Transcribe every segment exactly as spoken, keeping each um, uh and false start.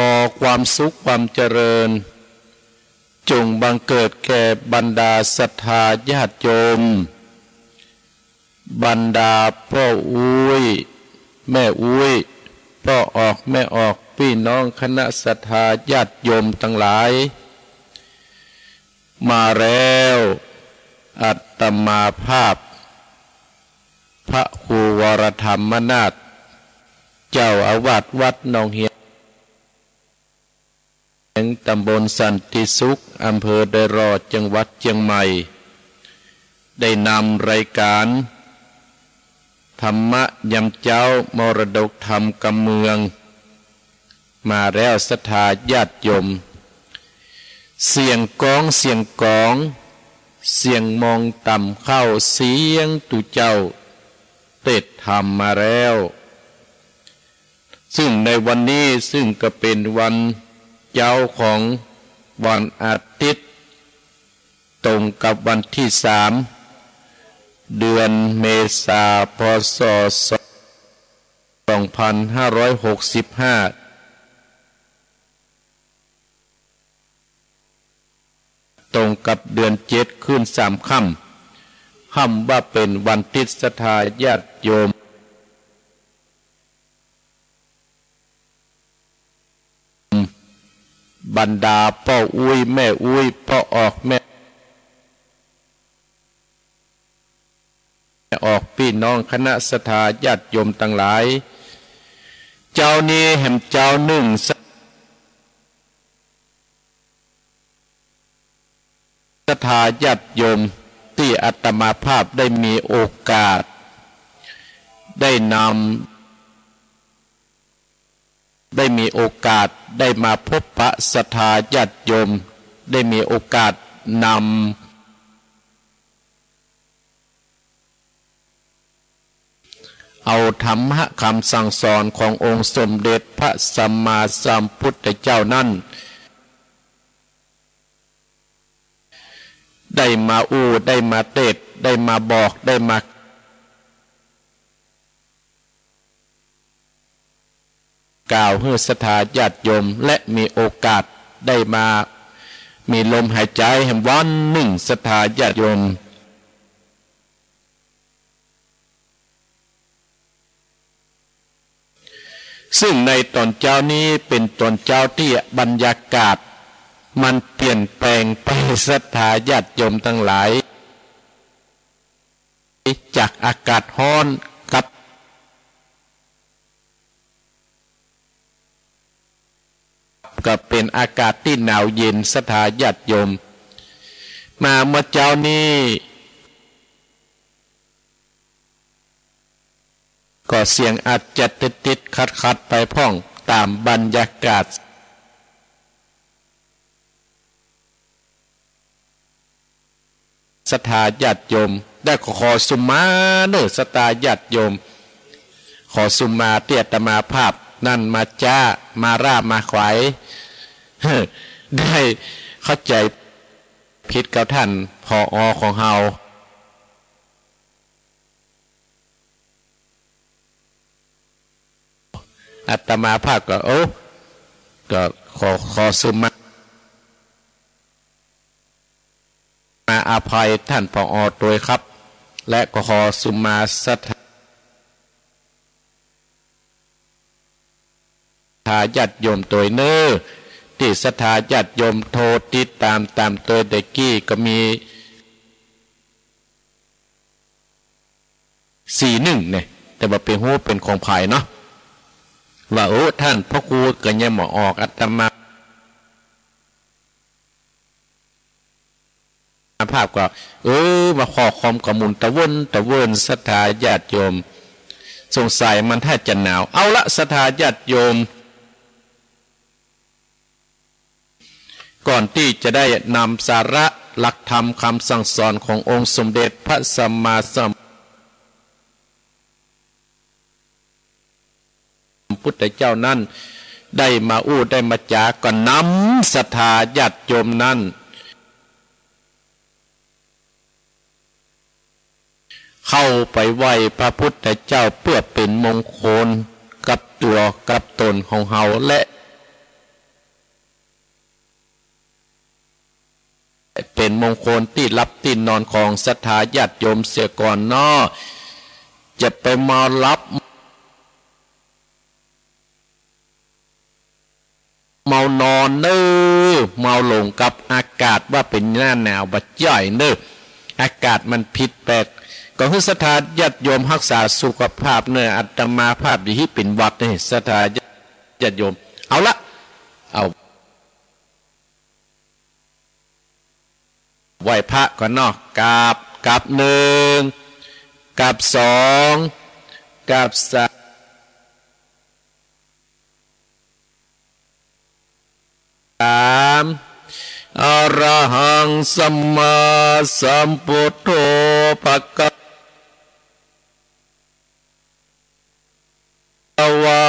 อความสุขความเจริญ จงบังเกิดแก่บรรดาศรัทธาญาติโยม บรรดาป้ออุ๊ย แม่อุ๊ย ป้อออก แม่ออก ปี้น้องคณะศรัทธาญาติโยมตังหลาย มาแล้ว อาตมาภาพ พระครูวรธรรมนาถ เจ้าอาวาสวัดหนองเฮียง ตำบลสันติสุข อำเภอดอยหล่อ จังหวัดเจียงใหม่ ได้นำรายการธรรมะยามเจ๊า มรดกธรรมกำเมือง มาแล้วศรัทธาญาติโยม เสียงก๊องเสียงก๋อง เสียงมองต่ำเข้า เสียงตุ๊เจ้าเตสน์ธรรมมาแล้ว ซึ่งในวันนี้ซึ่งก็เป๋นวันเจ๊าของวันอาทิตย์ ตรงกับวันตี้สาม เดือนเมษา พ.ศ. สองพันห้าร้อยหกสิบห้า ตรงกับเดือนเจ็ดขึ้นสามค่ำ ห้ำว่าเป๋นวันตี้ศรัทธาญาติโยม บรรดาป้ออุ๊ย แม่อุ๊ย ป้อออก แม่ออก ปี้น้องคณะศรัทธาญาติโยมตังหลาย เจ๊านี้แหมเจ๊านึ่ง ศรัทธาญาติโยม ตี้อาตมาภาพได้มีโอกาส ได้นำ ได้มีโอกาส ได้มาพบปะศรัทธาญาติโยม ได้มีโอกาสนำ เอาธรรมะกำสั่งสอนขององค์สมเด็จพระสัมมาสัมพุทธเจ้านั้น ได้มาอู้ ได้มาเตสน์ ได้มาบอก ได้มา กล่าวหื้อศรัทธาญาติโยม และมีโอกาสได้มา มีลมหายใจ๋แหมวันนึ่งศรัทธาญาติโยม ซึ่งในต๋อนเจ๊านี้เป๋นต๋อนเจ๊าตี้บรรยากาศมันเปลี่ยนแปลงไป ศรัทธาญาติโยมตังหลาย จากอากาศฮ้อนกับ ก็เป๋นอากาศตี้หนาวเย็น ศรัทธาญาติโยม มาเมื่อเจ๊านี้ ก็เสียงอาจจะติดๆ ขัดๆ ไปพ่องต๋ามบรรยากาศ ศรัทธาญาติโยม ได้ขอ ขอสุมาเน่อ ศรัทธาญาติโยม ขอสุมาตี้อาตมาภาพนั้นมาจ๊า มาร่า มาขวาย ได้เข้าใจ๋ผิดกับต้าน ผอ.ของเฮา อาตมาภาพก็ โอ้ ก็ขอ ขอสุมา มาอภัยต้าน ผอ.ตวยครับ และก็ขอสุมาศรัทธาญาติโยมตวยเน่อ ตี้ศรัทธาญาติโยมโทรติดต๋ามต๋ามตวยตะกี้ก็มี สี่หนึ่ง เนี่ย แต่ว่าไปฮู้เป๋นของใผเนาะ ว่า โอ้ ต้านพระครูก็ยังบ่ออก อาตมาภาพก็ เออ ว่าข้อความก็หมุนตะเวินตะเวิน ศรัทธาญาติโยม สงสัยมันถ้าจะหนาว เอาละ ศรัทธาญาติโยม ก่อนตี้จะได้นำสาระหลักธรรมกำสั่งสอนขององค์สมเด็จพระสัมมาสัมพุทธเจ้านั้น ได้มาอู้ได้มาจ๋า ก็นำศรัทธาญาติโยมนั้น เข้าไปไหว้พระพุทธเจ้าเปื้อเป๋นมงคลกับตั๋วกับต๋นของเฮา และ เป็นมงคลตี้หลับตี้นอนของศรัทธาญาติโยมเสียก่อนเนาะ จะไปเมาหลับ เมานอนเน่อ เมาหลงกับอากาศว่าเป๋นหน้าหนาวบ่ใจ้เน่อ อากาศมันผิดแปลก ก็หื้อศรัทธาญาติโยมฮักษาสุขภาพเน่อ อาตมาภาพจะฮิเป๋นหวัดเน่อ ศรัทธาญาติโยม เอาละ เอา ไหว้พระก่อนเนาะ กราบ กราบหนึ่ง กราบสอง กราบสาม อะระหังสัมมาสัมพุทโธ ภะคะ วา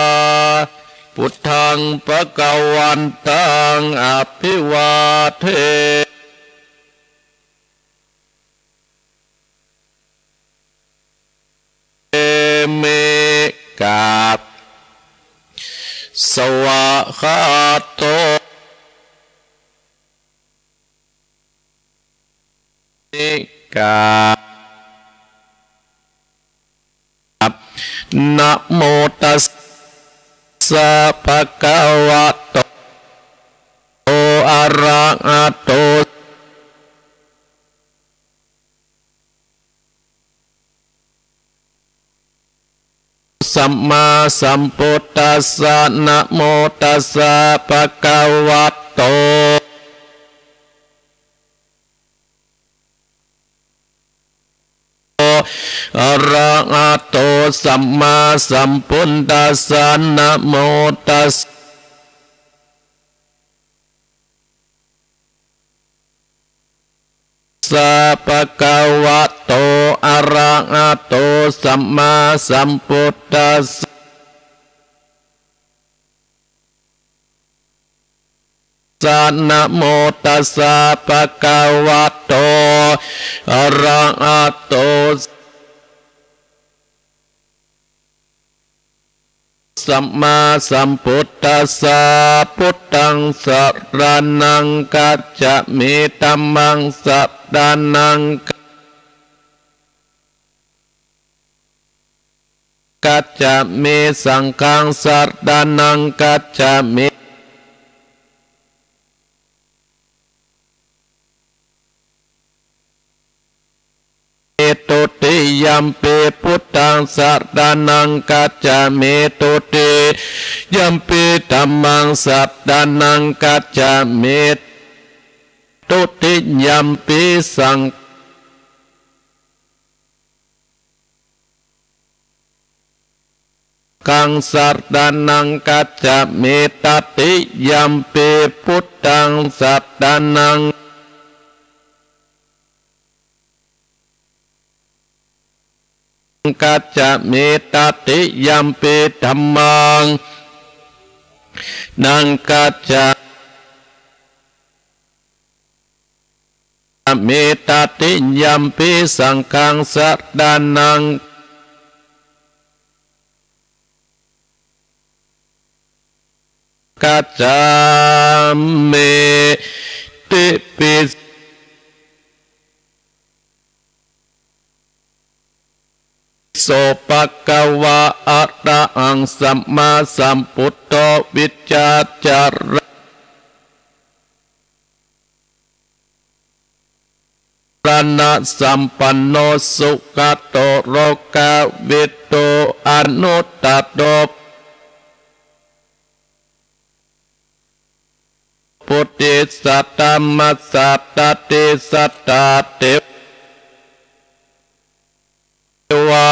พุทธัง ภะคะวันตัง อะภิวาเทมิ กราบ สวากขาโต กราบ นะโมตัสสะ ภะคะวะโต อะระหะโต สัมมาสัมพุทธัสสะ นะโมตัสสะ ภะคะวะโต อะระหะโต สัมมาสัมพุทธัสสะ นะโมตัส สะ ภะคะวะโต อะระหะโต สัมมาสัมพุทธัสสะ นะโมตัสสะ ภะคะวะโต อะระหะโต สัมมาสัมพุทธัสสะ พุทธังสะระณังคัจฉามิ ธัมมังสะระณังคัจฉามิ สังฆังสะระณังคัจฉามิ ตุติยัมปิพุทธังสะระณังคัจฉามิ ตุติยัมปิธัมมังสะระณังคัจฉามิ ตุติยัมปิสังฆังสะระณังคัจฉามิ ตติยัมปิพุทธังสะระณัง คัจฉามิ ตติยัมปิธัมมัง นังคัจฉามิ ตติยัมปิสังฆังสะระณัง คัจฉามิ ติปิ โส ภะคะวา อะระหัง สัมมาสัมพุทโธ วิชชาจารณะสัมปันโน สุขะโต โลกะวิทู อนุตตะโร ปุริสะธัมมะสะดาติสะดา เตวา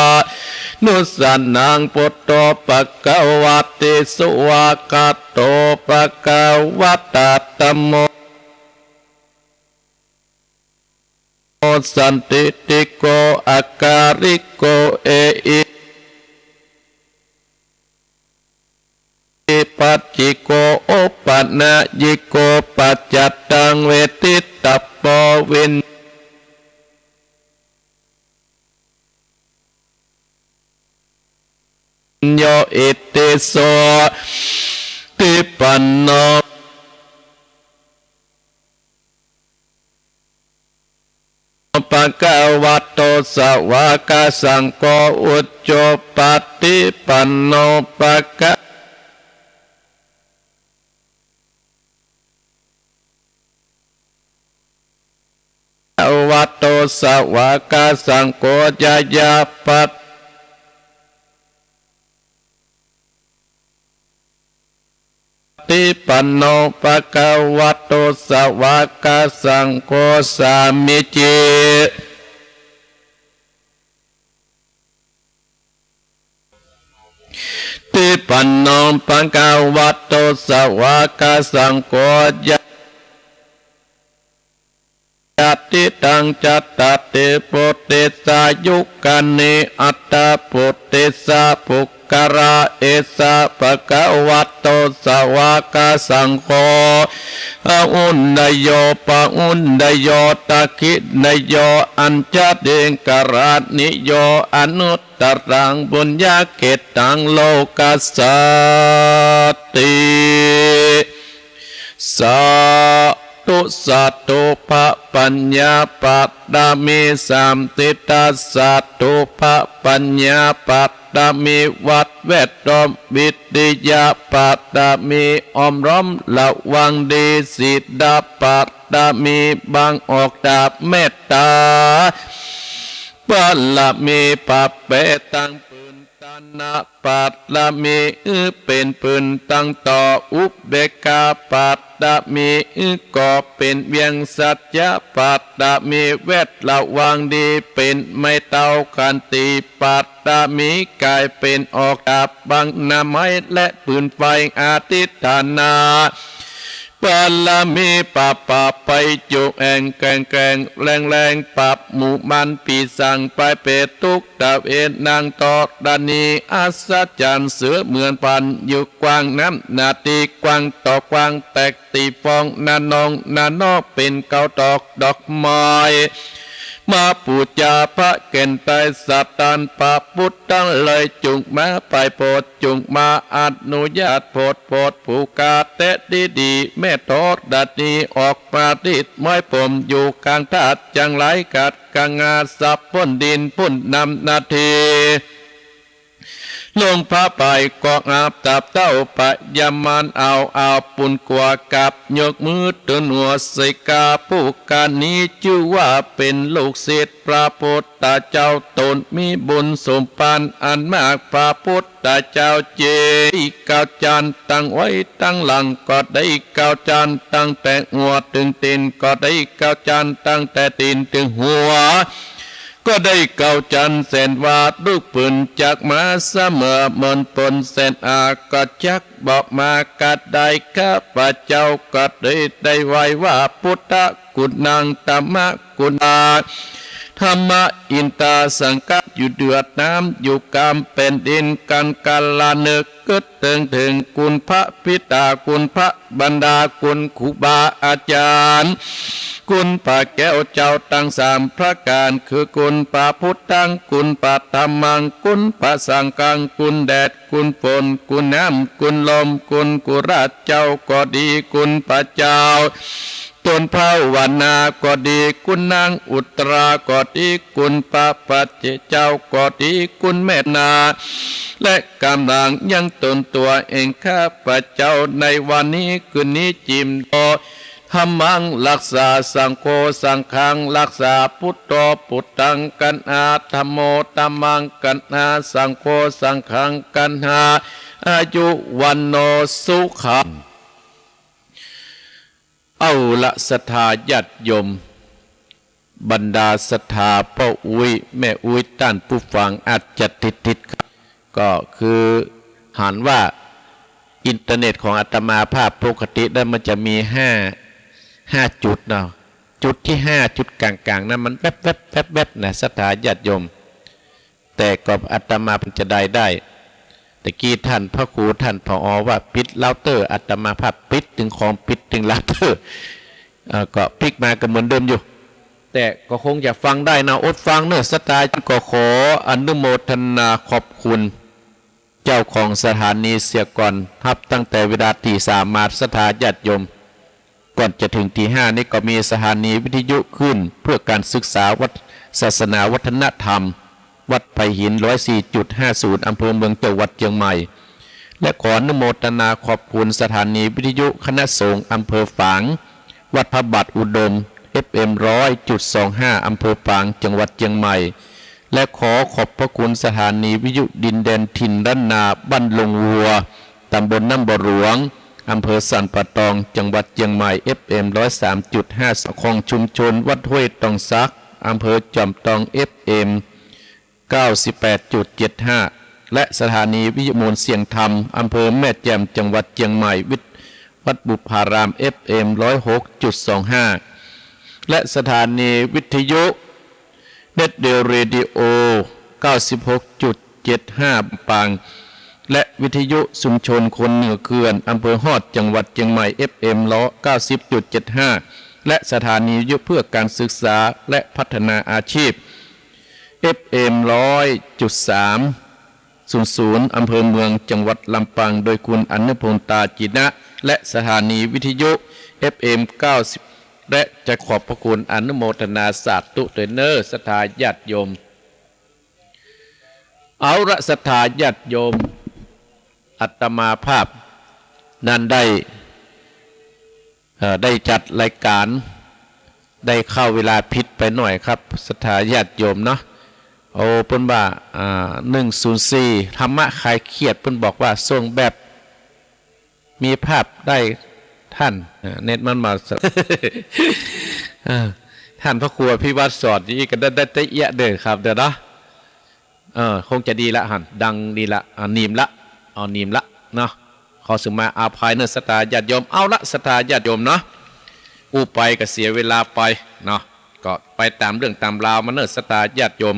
นุสสะนัง พุทโธ ภะคะวะติ สุวากขาโต ภะคะวะตะ ธัมโม สันทิฏฐิโก อะกาลิโก เอหิ ปัสสิโก โอปะนะยิโก ปัจจัตตัง เวทิตะโพ วิญโญ อิติโส ติปันโน ภะคะวะโต สาวะกะสังโฆ อุจจุปปัตติปันโน ภะคะ วะโต สาวะกะสังโฆ ญาญาปัตติปันโน ภะคะวะโต สาวะกะสังโฆ สามีจิ ติปันโน ภะคะวะโต สาวะกะสังโฆ ญา ญาติตัง จัตตาริ ปุริสายุคานิ อัตถะ ปุริสะปุคคละ เอสะ ภะคะวะโต สาวะกะสังโฆ อาหุเนยโย ปะหุเนยโย ดักขิเนยโย อัญชลีกรณิโย อนุตตรัง ปุญญะเขตตัง โลกัสสาติ สาธุ สาธุ พระปัญญาปารมีสามสิทธา สาธุ พระปัญญาปารมี วัดแวดล้อม วิริยะปารมี อ้อมล้อมระวังดี ศีลปารมี บังออกจากเมตตา ปารมี ปะเป๋นตังปืน ตะนะปารมี อือเป๋นปืนตังต่อ อุเบกขาปารมี อือก่อเป๋นเวียง สัจจะปารมี แวดระวังดี เป๋นไม้เต้า ขันติปารมี ก๋ายเป๋นออกจากบังหน้าไม้และปืนไฟ อธิฏฐานะ ปารมี ปะปะไปจุแอ่งแกร่งแกร่งแรงแรง ปราบหมู่มารผีสาง ไปเปรตทุกตะเวน นางธรณีอัศจรรย์ เสือเหมือนพัน อยู่กว้างน้ำหน้าตี้กว้าง ต่อกว้างแตกตี้ฟอง นานองนานอเป๋นเก้าดอกดอกไม้ มาปู๋จาพระแก่นไตรสถาน พระพุทธเจ้าเลยจุ่งมาไปโผด จุ่งมาอนุญาตโผด โผดผู้ข้าแต๊ดีดี แม่ธรณีออกมาติดไม้ผม อยู่ข้างธาตุจังหลาย ขัดข้างงาสับพ่นดินพ่นน้ำหน้าตี้ ลงพระไปก็อาบตับเต้า พญามารเอาเอาปุ้นกั๋ว กับยกมือตึงหัว สิกขาผู้ข้านี้ จื้อว่าเป๋นลูกศิษย์พระพุทธเจ้า ตนมีบุญสมภารอันมาก พระพุทธเจ้าเจ้า ได้เก้าจั๊นตั้งไว้ตังหลัง ก็ได้เก้าจั๊นตั้งแต่หัวเถิงตี๋น ก็ได้เก้าจั๊นตั้งแต่ตี๋นเถิงหัว ก็ได้เก้าจั๊นแสนว่า ลูกปืนจักมาเสมอ เมินปนแสนอา ก็จักบ่มากระได้ ข้าพเจ้าก็ได้ได้ไหว้ว่า พุทธกุณัง ธัมมกุณา ธัมมะอินตาสังฆะ อยู่เดือดน้ำอยู่กามแผ่นดิน กันกาละนึก กึ๊ดเถิงเถิงคุณพระบิดา คุณพระมารดา คุณครูบาอาจารย์ คุณพระแก้วเจ้าตังสามประก๋าน คือคุณพระพุทธัง คุณพระธัมมัง คุณพระสังฆัง คุณแดด คุณฝน คุณน้ำ คุณลม คุณกุราชเจ้าก็ดี คุณพระเจ้า ต้นภาวนาก็ดี คุณนางอุตราก็ดี คุณพระปัจเจกเจ้าก็ดี คุณแม่นา และกำลังยังตนตัวเอง ข้าพเจ้าในวันนี้คืนนี้จิ่มโต ธัมมังรักษา สังโฆสังฆังรักษา พุทโธพุทธังกัณหา ธัมโมธัมมังกัณหา สังโฆสังฆังกัณหา อายุวัณโณสุขัง เอาละ ศรัทธาญาติโยม บรรดาศรัทธาป้ออุ๊ยแม่อุ๊ย ต้านผู้ฟังอาจจะติดๆ ขัด ก็คือหันว่าอินเทอร์เน็ตของอาตมาภาพปกตินั้นมันจะมีห้า ห้าจุดเนาะ จุดตี้ห้า จุดก๋างๆ นั้นมันแวบๆ แวบๆ นะ ศรัทธาญาติโยม แต่ก็อาตมาภาพจะได้ได้ ตะกี้ต้านพระครูต้านผอ ว่าปิดเราเตอร์ อาตมาภาพปิดตึงคอม ปิดตึงเราเตอร์ เอ่อ ก็ปิ๊กมาก็เหมือนเดิมอยู่ แต่ก็คงจะฟังได้นะ อดฟังเนอะ ศรัทธา ก็ขออนุโมทนาขอบคุณเจ้าของสถานีเสียก่อน นับตั้งแต่เวลาตีสามมา ศรัทธาญาติโยม ก่อนจะถึงตีห้านี้ก็มีสถานีวิทยุขึ้นเพื่อการศึกษาวัต ศาสนาวัฒนธรรม วัดไผ่หิน ร้อยสี่จุดห้าศูนย์ อำเภอเมือง จังหวัดเจียงใหม่ และขออนุโมทนาขอบคุณสถานีวิทยุคณะสงฆ์อำเภอฝาง วัดพระบาทอุดม เอฟเอ็ม ร้อยจุดสองห้า อำเภอฝาง จังหวัดเจียงใหม่ และขอขอบพระคุณสถานีวิทยุดินแดนถิ่นล้านนา บ้านลงวัว ตำบลน้ำบ่อหลวง อำเภอสันป่าตอง จังหวัดเจียงใหม่ เอฟเอ็ม ร้อยสามจุดห้า ของชุมชนวัดห้วยตองสัก อำเภอจอมตอง เอฟเอ็ม เก้าสิบแปดจุดเจ็ดห้า และสถานีวิทยุมวลเสียงธรรม อำเภอแม่แจ่ม จังหวัดเจียงใหม่ วิท- วัดบุพาราม เอฟเอ็ม ร้อยหกจุดสองห้า และสถานีวิทยุ เน็ตเวิลด์เรดิโอ เก้าสิบหกจุดเจ็ดห้า ลำปาง และวิทยุชุมชนคนเหนือเขื่อน อำเภอฮอด จังหวัดเจียงใหม่ เอฟเอ็ม เก้าสิบจุดเจ็ดห้า และสถานีวิทยุเพื่อการศึกษาและพัฒนาอาชีพ เอฟเอ็ม ร้อยจุดสามศูนย์ศูนย์ อำเภอเมือง จังหวัดลำปาง โดยคุณอนุพงษ์ ตาจินะ และสถานีวิทยุ เอฟเอ็ม เก้าสิบ และจะขอบพระคุณอนุโมทนาสาธุตวยเน้อ ศรัทธาญาติโยม เอาละ ศรัทธาญาติโยม อาตมาภาพนั้นได้ เอ่อ ได้จัดรายการ ได้เข้าเวลาผิดไปหน่อยครับ ศรัทธาญาติโยมเนาะ โอ้ เปิ้นว่า อ่า หนึ่งศูนย์สี่ ธรรมะคลายเครียด เปิ้นบอกว่าส่งแบบ มีภาพได้ท่าน เอ่อ เน็ตมันมาส- เอ่อ ท่านพระครูอภิวัตรสอนอย่างนี้ก็ได้ ได้ ได้เอี้ยะเด้อครับ เด้อเนาะ เออ คงจะดีละหั่น ดังดีละ อ่า นีมละ เอา นีมละเนาะ ขอสุมาอภัยเน้อ ศรัทธาญาติโยม เอาละ ศรัทธาญาติโยมเนาะ อู้ไปก็เสียเวลาไปเนาะ ก็ไปต๋ามเรื่องต๋ามราวมาเน้อ ศรัทธาญาติโยม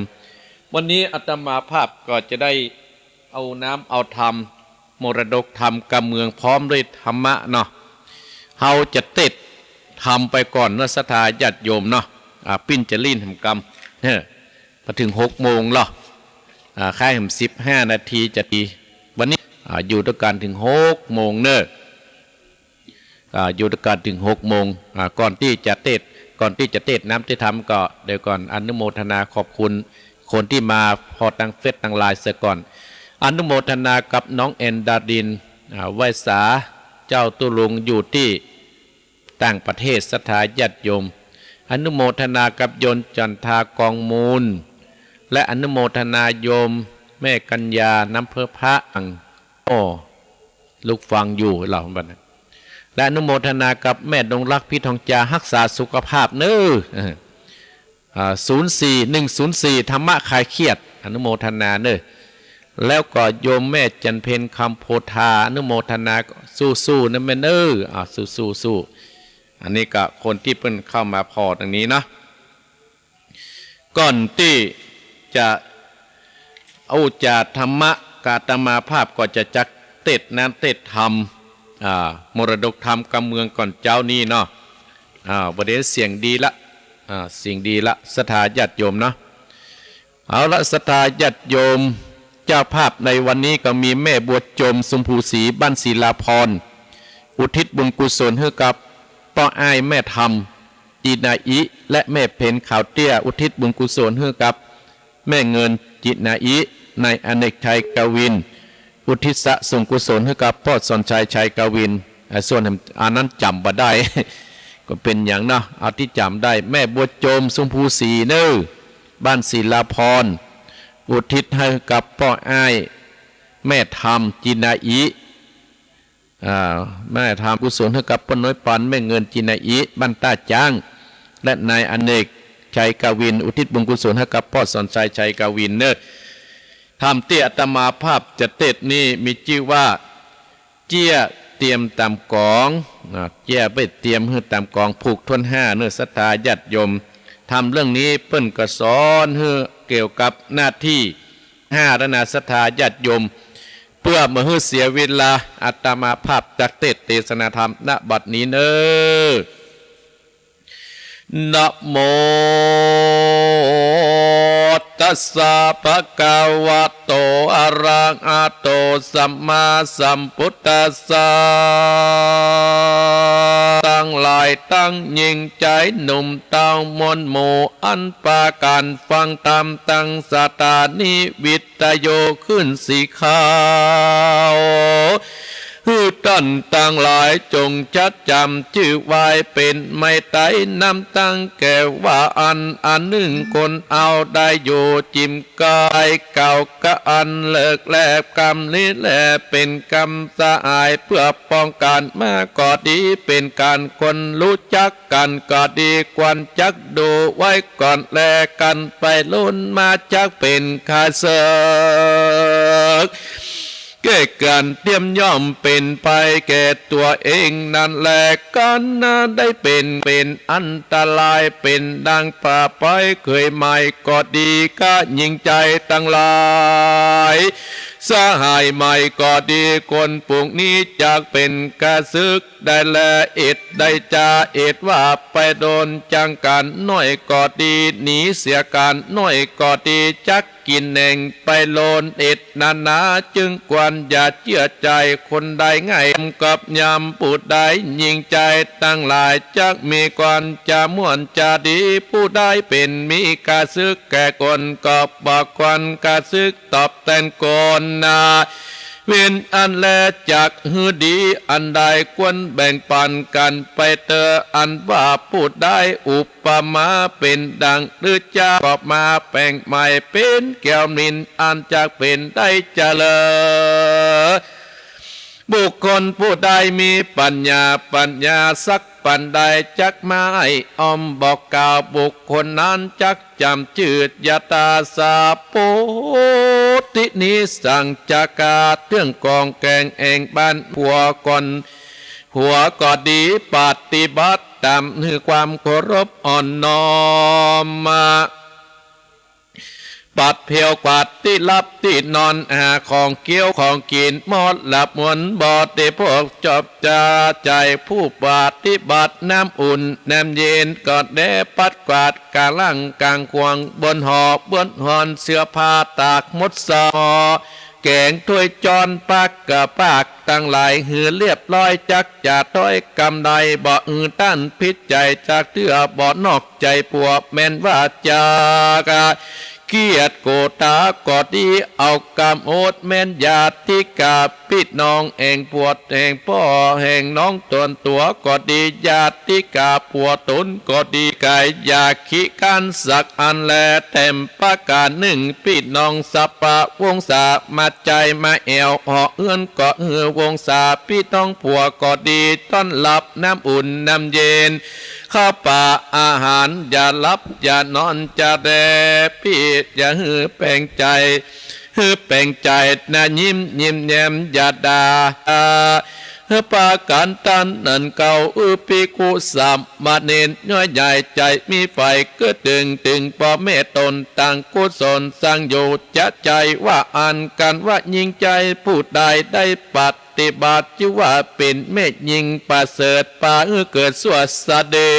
วันนี้อาตมาภาพก็จะได้ เอาน้ำเอาธรรม มรดกธรรมกำเมืองพร้อมด้วยธรรมะเนาะ เฮาจะเตศน์ธรรมไปก่อนเนาะ ศรัทธาญาติโยมเนาะ อ่า ปิ้นจะลี้นแหมกำ เฮ้อ พอเถิงหกโมงแล้ว อ่า คล้ายแหมสิบห้านาทีจะดี วันนี้ อ่า อยู่ตวยกั๋นเถิงหกโมงเน้อ อ่า อยู่ตวยกั๋นเถิงหกโมง อ่า ก่อนตี้จะเตศน์ ก่อนตี้จะเตศน์น้ำเตศน์ธรรมก็ เดี๋ยวก่อน อนุโมทนาขอบคุณคนตี้มาผ่อตางเฟซตางไลน์เสียก่อน อนุโมทนากับน้องแอนดาริน อ่า ไหว้สาเจ้าตุ๊ลุงอยู่ตี้ต่างประเทศ ศรัทธาญาติโยม อนุโมทนากับโยมจันทากองมูล และอนุโมทนาโยมแม่กัญญา น้ำเพิงพระอัง อ้อ ลูกฟังอยู่เหล่าบัดนั้น และอนุโมทนากับแม่ดงรัก พี่ทองจา ฮักษาสุขภาพเน้อ เออ อ่า ศูนย์สี่ หนึ่งศูนย์สี่ ธรรมะคลายเครียด อนุโมทนาเน้อ แล้วก็โยมแม่จันเพ็ญ คำโพธา อนุโมทนา สู้ๆ นะแม่เน้อ อ่า สู้ๆ ๆ อันนี้ก็คนตี้เปิ้นเข้ามาผ่อตางนี้เนาะ ก่อนตี้จะอู้จ๋าธรรมะกับอาตมาภาพก็จะจักเตศน์น้ำเตศน์ธรรม อ่า มรดกธรรมกำเมืองก่อนเจ้านี้เนาะ อ่า บ่าเดี๋ยวเสียงดีละ อ่า เสียงดีละ ศรัทธาญาติโยมเนาะ เอาละ ศรัทธาญาติโยม เจ้าภาพในวันนี้ก็มีแม่บัวจม ชมพูศรี บ้านศิลาพร อุทิศบุญกุศลหื้อกับป้ออ้ายแม่ธรรม จินาอิ และแม่เพ็ญ ขาวเตี้ย อุทิศบุญกุศลหื้อกับแม่เงิน จินาอิ นายอเนกชัย กวิน อุทิศส่วนกุศลหื้อกับป้อสอนชัย ชัยกวิน อ่า ส่วนอันนั้นจ๋ำบ่ได้ ก็เป๋นหยังเนาะ เอาตี้จ๋ำได้ แม่บัวจม ชมพูศรีเน้อ บ้านศิลาพร อุทิศหื้อกับป้ออ้ายแม่ธรรม จินาอิ อ่า แม่ธรรม กุศลหื้อกับป้อน้อยปาน แม่เงิน จินาอิ บ้านต้าจ๊าง และนายอเนกชัย กวิน อุทิศบุญกุศลหื้อกับป้อสอนชัย ชัยกวินเน้อ ธรรมตี้อาตมาภาพจะเตศน์นี้มีจื้อว่า เจี้ยเตรียมต๋ามก๋อง อ่า เจี้ยไปเตรียมหื้อต๋ามก๋อง ผูกถ้วนห้าเน้อ ศรัทธาญาติโยม ธรรมเรื่องนี้เปิ้นก็สอนหื้อเกี่ยวกับหน้าตี้ห้าแล้วนะ ศรัทธาญาติโยม เปื้อบ่หื้อเสียเวลา อาตมาภาพจักเตศน์เตสนาธรรม ณ บัดนี้เน้อ นะโมตัสสะ ภะคะวะโต อะระหะโต สัมมาสัมพุทธัสสะ ตังหลาย ายตัง ญิงจายหนุ่มเต้ามวลหมู่ อันปากั๋นฟังธรรมตังศาสดานี้ วิทยุขึ้นสีขาว หื้อต้านตังหลายจงจัดจ๋ำจื้อไว้เป๋นไม้ไตร นำตังแก่ว่าอัน อันนึ่งคนเอาได้อยู่จิ่มกาย กล่าวกะอันเลิกแล กำนี้แลเป๋นกำสหาย เปื้อป้องกั๋นมาก็ดี เป๋นก๋านคนฮู้จักกั๋นก็ดี ควรจักดูไว้ก่อนแล กั๋นไปล้นมาจักเป๋นข้าศึก แก่กั๋นเตียมย่อมเป๋นภัยแก่ตั๋วเองนั้นแล กั๋นนาได้เป๋น เป๋นอันตราย เป๋นดังป่าไพรเขยใหม่ก็ดี ก้าญิงจายตังหลาย สหายใหม่ก็ดี คนฝูงนี้จักเป๋นข้าศึกได้แล อิดได้จา อิดว่าไปโดนจังก๋านน้อยก็ดี หนีเสียก๋านน้อยก็ดี จัก กิ๋นแหน่งไปโลนอิดนานา จึงควรอย่าเจื้อใจ๋คนได้ง่าย กับยามผู้ใดญิงจายตังหลาย จักมีควรจะม่วนจะดี ผู้ใดเป๋นมีข้าศึกแก่คน ก็บ่ควรข้าศึกตอบแตนคนนา เว้นอันแลจักหื้อดี อันใดควรแบ่งปันกั๋นไปเต๊อะ อันว่าผู้ใดอุปมาเป๋นดัง หรือจะก็มาแป๋งใหม่เป๋นแก้วมิน อันจักเป๋นได้เจริญ บุคคลผู้ใดมีปัญญา ปัญญาสักปานใด จักมาอ้ายอ้อมบอกกล่าว บุคคลนั้นจักจ๋ำจื้อ ยะถาสาโพธินิสังจกา เตื้องกองแก๋งแอ่งบ้านหัวก่อน หัวก็ดี ปฏิบัติต๋ามหื้อความเคารพอ่อนน้อมมา ปัดเผียวกวาดตี้หลับตี้นอน หาของเคี้ยวของกิ๋น หมดหลับมวนบ่ได้พก จบจาใจ๋ผู้ปฏิบัติ น้ำอุ่นน้ำเย็นก็แด่ ปัดกวาดก๋างล่างก๋างขวาง บนหอบบนฮอน เสื้อผ้าตากหมดสอ แก๋งถ้วยจ๊อน ปักกะปากตังหลาย หื้อเรียบร้อย จักจะถ้อยกำใด บ่หื้อต้านผิดใจ๋จักเตื้อ บ่นอกใจ๋ผัว แม่นว่าจักเคียดโกธาก็ดี เอากำโอษแม่นญาติกา ปี้น้องแห่งผัวแห่งป้อแห่งน้องต๋นตั๋วก็ดี ญาติกาผัวต๋นก็ดี ก๋ายอย่าขี้ค้านสักอันแล แถมประก๋านนึ่ง ปี้น้องสปะวงศา มาใจ๊มาแอ่วหอเฮือนก็หื้อวงศา ปี้น้องผัวก็ดี ต้อนฮับน้ำอุ่นน้ำเย็น ข้าวป๋าอาหาร อย่าหลับอย่านอนจะแด่ ปี้อย่าหื้อแป๋งใจ๋ หื้อแป๋งใจ๋นา ยิ้มยิ้มแย้มอย่าด่า หื้อปากั๋นตันนั้นเก่า อือภิกขุสามเณร ย้อยใหญ่ใจ๋มีใฝ่ กึ๊ดตึงตึงป้อแม่ต๋น ตังกุศลสังอยู่ จะใจ๋ว่าอันกั๋นว่าญิงจายผู้ใดได้ปฏิบัติ จื้อว่าเป๋นแม่ญิงประเสริฐ ปาหื้อเกิดสั่วสะเดี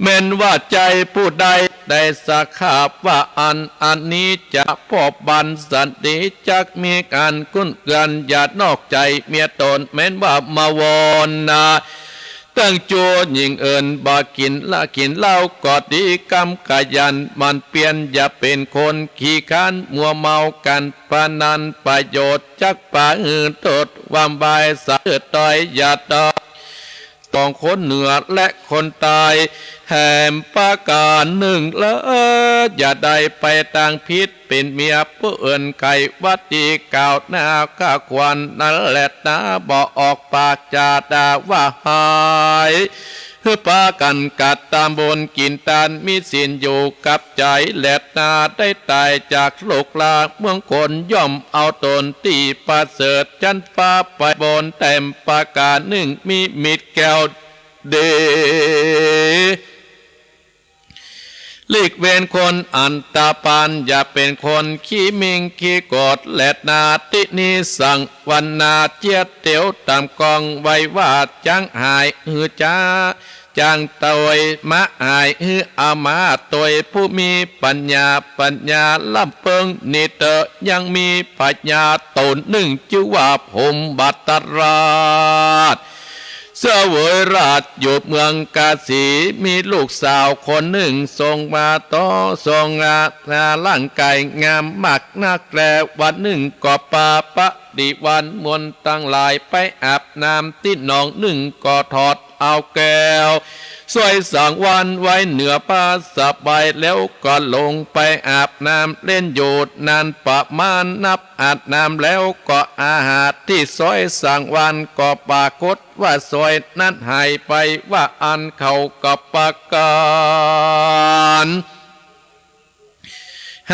แม่นว่าจายผู้ใดได้สักคาบว่าอัน อันนี้จะป้อบันสันติ จักมีก๋านคุ้นเคือน อย่านอกใจ๋เมียต๋น แม่นว่ามาวนนา ตึงจัวญิงอื่น บ่กิ๋นละกิ๋นเหล้าก็ดี กำขยันหมั่นเปียร อย่าเป๋นคนขี้ค้าน มัวเมาก๋านพนัน ประโยชน์จักปาหื้อโต้ษ ความวายสะเอิดตอย อย่าต้อง ของคนเหนือและคนใต้ แถมประก๋านนึ่งเล่อ อย่าได้ไปตางผิด เป๋นเมียผู้อื่น ก๋ายวัตถีกล่าวหน้าข้าควรนั้นแลนา บ่ออกปากจะด่าว่าฮ้าย หื้อปากั๋นกระตำบุญกิ๋นตาน มีศีลอยู่กับใจ๋แลนา ได้ต๋ายจากโลกลาเมืองคน ย่อมเอาต๋นตี้ประเสริฐ จั้นฟ้าไปบน แถมประก๋านนึ่ง มีมิตรแก้วดี หลีกเว้นคนอันธพาล อย่าเป๋นคนขี้หมิ่งขี้โกรธแลนา ตินิสังวรรณา เจียดเตียวต๋ามกอง ไว้ว่าจ๋างหายหื้อจ๊า จ๋างตวยมะหายหื้อ อามาตวยผู้มีปัญญา ปัญญาล้ำเปิงนี้เต๊อะ ยังมีพญาต๋นนึ่ง จื้อว่าพรหมทัตราช เสวยราชอยู่เมืองกาสี มีลูกสาวคนนึ่ง ทรงมาต่อ ทรงอา ร่างก๋ายงามมากนักแล วันนึ่งก็ปาปะริวารมนตังหลายไปอาบน้ำตี้หนองนึ่ง ก็ถอดเอาแก้วสวยสังวาลไว้เหนือผ้าสบาย แล้วก็ลงไปอาบน้ำเล่นอยู่นั้น ประมาณนับอาบน้ำแล้ว ก็อาหารตี้สวยสังวาลก็ปรากฏว่าสวยนั้นหายไป ว่าอั้นเขาก็ปากั๋น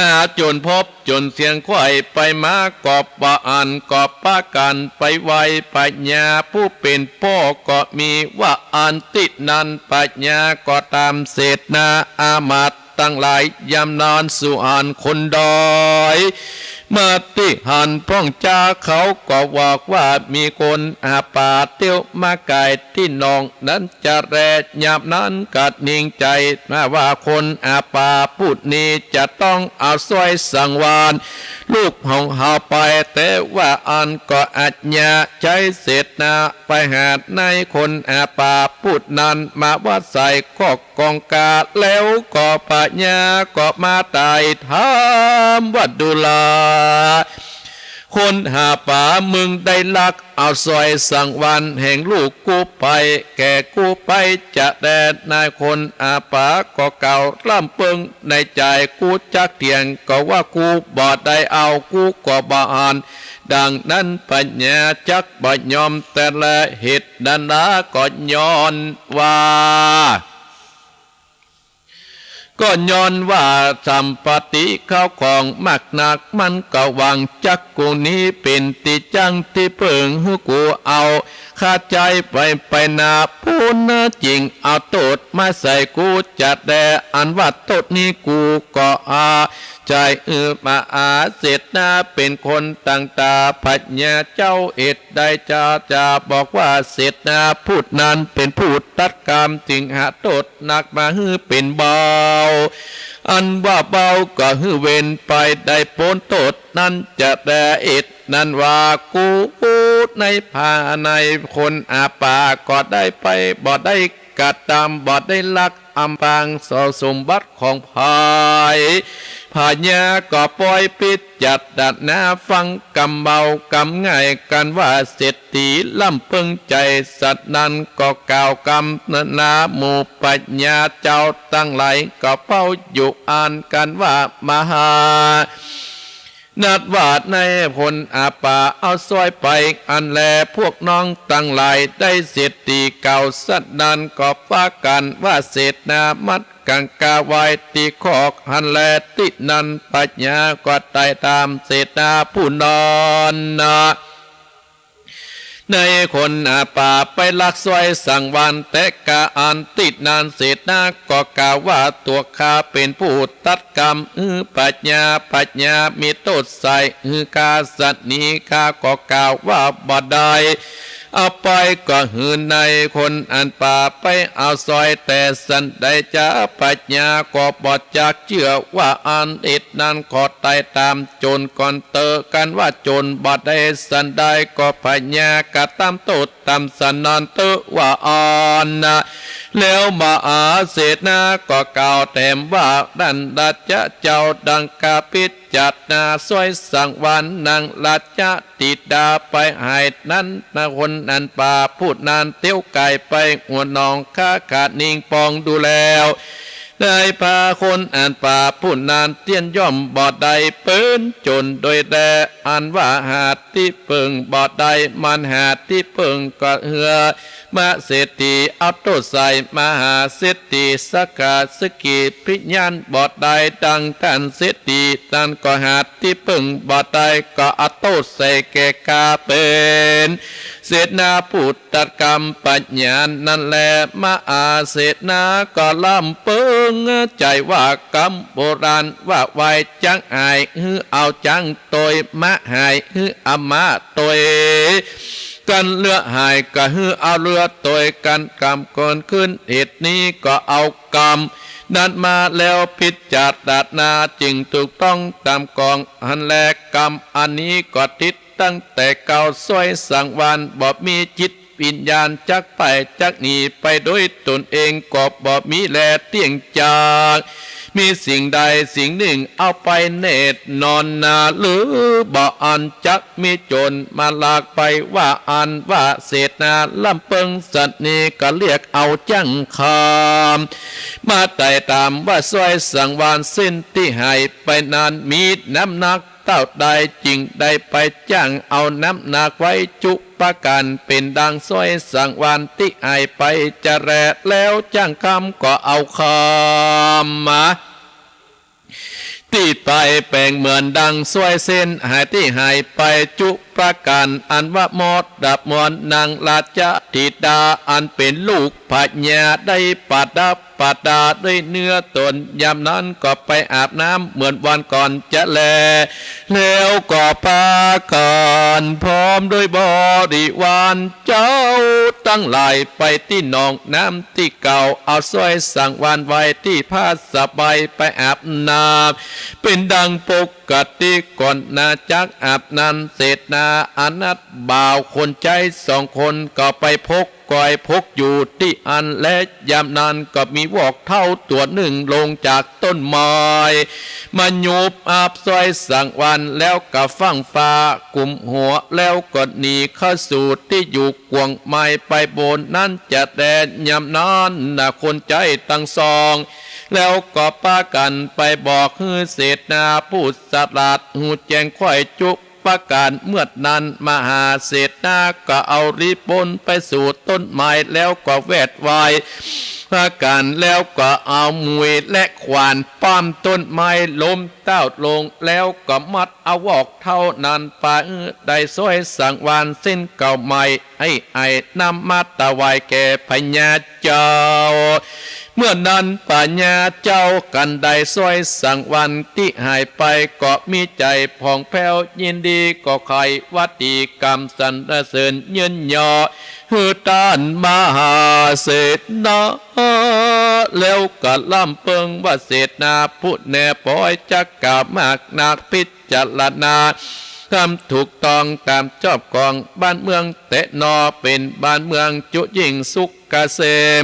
หาจ๋นพบจ๋นเสียงไขว่ไปมา ก็บ่อั้นก็ปากั๋นไปไหว้พญาผู้เป๋นป้อก็มี ว่าอั้นตี้นั้นพญาก็ตามเสนาอามาตย์ตังหลาย ยามนั้นสุหรรณคนดอย มาตี้หั้นพ่องจ๋า เขาก็บอกว่ามีคนอาป๋าเตียวมาก๋ายตี้หนองนั้น จะแล ยามนั้นก็นิ่งใจ๋มาว่าคนอาป๋าผู้นี้จะต้องเอาสวยสังวาลลูกของเฮาไป แต่ว่าอั้นก็อาจจะใจ๊เสนาไปหาในคนอาป๋าผู้นั้นมาว่าใส่ข้อกองก๋า แล้วก็พญาก็มาไต่ถามว่า ดูรา คนอาป๋า มึงได้ลักเอาสวยสังวาลแห่งลูกกูไป แก่กูไปจะแล นายคนอาป๋าก็กล่าวร่ำเปิ้งในใจ๋ กูจักเถียงก็ว่ากูบ่ได้เอา กูก็บ่อั้น ดังนั้นพญาจักบ่ยอมแต่แล เหตุนั้นนาก็ย้อนว่า ก็ย้อนว่าสัมปติข้าวของมากนัก มันก็หวังจักกูนี้เป๋นตี้จั้งตี้เปิ้งหื้อกูเอา ข้าใจ๊ไป ไปนาปูนนาจิ่งเอาโต้ษมาใส่กูจะแล อันว่าโต้ษนี้กูก็อาใจ๊ อือ มหาเสนาเป๋นคนตั้งต๋า พญาเจ้าเหตุใดจะ จะบอกว่าเสนาผู้นั้นเป๋นผู้ตัดกรรม จึงหาโต้ษหนักมาหื้อเป๋นเบา อันว่าเบาก็หื้อเว้นไป ได้ป๊นโต้ษนั้นจะแล เหตุนั้นว่ากูในภายในคนอาป๋าก็ได้ไป บ่ได้กระตำ บ่ได้ลักอำพรางสสมบัติของใผ พญาก็ปล่อยพิจารณาฟังกำเบากำง่าย กันว่าเศรษฐีร่ำเปิ้งใจ๋ สัตว์นั้นก็กล่าวกำนานา หมู่พญาเจ้าตังหลายก็เฝ้าอยู่อั้น กันว่ามหา นัดว่าในคนอาป๋าเอาสวยไป อันแลพวกน้องตังหลายได้เศรษฐีเก่าสันนั้นก็ปากั๋นว่าเสนามัดกั๋งกาไว้ตี้คอกหั้นแล ตี้นั้นพญาก็ไต่ต๋ามเสนาผู้นั้นนา ในคนอาป๋าไปลักสวยสังวาล แต่กาอั้นตี้นั้นเสนาก็กล่าวว่า ตั๋วข้าเป๋นผู้ตัดกรรม อือ พญา พญามีโต้ษใส่ อือ ข้าสันนี้ ข้าก็กล่าวว่าบ่ได้ เอาไปก็หื้อในคนอันป๋าไปเอาสวย แต่สันใดจา พญาก็บ่จักเจื้อ ว่าอั้นตี้นั้นขอไต่ต๋ามโจ๋รก่อนเต๊อะ กันว่าโจ๋รบ่ได้สันใด ก็พญากระตำโต้ษต๋ามสันนั้นเต๊อะ ว่าอั้นนา แล้วมหาเสนาก็กล่าวแถมว่า ดันราชเจ้า ดังข้าพิจารณาสวยสังวาลนางราชธิดาไปหายนั้นนา คนอันป๋าผู้นั้นเตียวก๋ายไปหัวหนอง ข้าขะนิ่งปองดูแล้ว ได้ปาคนอันป๋าผู้นั้นเตี้ยนย่อมบ่ได้เปิ้นโจ๋รโดยแล อันว่าหาตี้เปิ้งบ่ได้ มันหาตี้เปิ้งก็เฮือ มะเศรษฐีเอาโต้ษใส่ มหาเศรษฐีสักกะสกิพยานบ่ได้ ดังต้านเศรษฐีนั้นก็หาตี้เปิ้งบ่ได้ ก็เอาโต้ษใส่แก่ข้าเป๋นเสนาผู้ตัดกรรม พญานั้นแล มหาเสนาก็ร่ำเปิ้งใจ๋ว่ากำโบราณว่า ไหว้จักหายหื้อเอาจักตวย มะหายหื้อเอามะตวย กันเลือหายก็หื้อเอาเลือตวย กันกำเกินขึ้น เหตุนี้ก็เอากำนั้นมาแล้วพิจารณาจึงถูกต้องต๋ามกองหั้นแล กำอันนี้ก็ติดตั้งแต่เก่าสวยสังวาลบ่มีจิต วิญญาณจักไปจักหนีไปโดยตนเองก็บ่มีแลเตี้ยงจาก มีสิ่งใดสิ่งนึ่งเอาไปแน่นอนนา หรือบ่อันจักมีโจรมาลักไป ว่าอันว่าเสนาล้ำเปิ้งสันนี้ ก็เรียกเอาจั้งคำ มาไต่ต๋ามว่าสร้อยสังวาลเส้นตี้หายไปนั้นมีน้ำหนักเต้าใด จึงได้ไปจ้างเอาน้ำหนักไว้จุประก๋าน เป๋นดังสร้อยสังวาลตี้หายไปจะแล แล้วจั้งคำก็เอาคำมา ตี้ไปแป๋งเหมือนดังสร้อยเส้นหายตี้หายไปจุประก๋าน อันว่ามอดดับมอนนางราชธิดา อันเป๋นลูกพญาได้ประดับประดาด้วยเนื้อตน ยามนั้นก็ไปอาบน้ำเหมือนวันก่อนจะแล แล้วก็ปากั๋นพร้อมด้วยบริวารเจ้าตังหลายไปตี้หนองน้ำตี้เก่า เอาสร้อยสังวาลไว้ตี้ผ้าสบายไปอาบน้ำ เป๋นดังปกติก่อนนาจักอาบนั้น เสนาอานัตบ่าวคนใจ๊สองคนก็ไปพกกอยพกอยู่ตี้อั้นแล ยามนั้นก็มีวอกเฒ่าตั๋วนึ่งลงจากต้นไม้ มาหยุบอับสร้อยสังวาล แล้วก็ฟั่งฟ้ากุมหัว แล้วก็หนีเข้าสู่ตี้อยู่กว้างไม้ไปบนนั้นจะแล ยามนั้นนาคนใจ๊ตังสอง แล้วก็ปากั๋นไปบอกหื้อเสนาผู้สลาดฮู้แจ้งค่อยจุประก๋าน เมื่อนั้นมหาเสนาก็เอารีบปนไปสู่ต้นไม้ แล้วก็แวดไว้ปากั๋น แล้วก็เอามุยและขวานป้ำต้นไม้ล้มเต้าลง แล้วก็มัดเอาวอกเฒ่านั้นไป ได้สร้อยสังวาลเส้นเก่าใหม่ ไอ้ไอ้นำมาถวายแก่พญาเจ้า เมื่อนั้นพญาเจ้ากันได้สร้อยสังวาลตี้หายไป ก็มีใจ๋ผ่องแผ้วยินดี ก็ใค่ว่าดีกำสรรเสริญเยินยอ หื้อต้านมหาเสนา แล้วก็ล้ำเปิ้งว่าเสนาผู้แน่ปอยจักกล่าวมากนัก พิจารณาคำถูกต้องต๋ามจอบของบ้านเมืองแต๊นอ เป๋นบ้านเมืองจุยิ่งสุขเกษม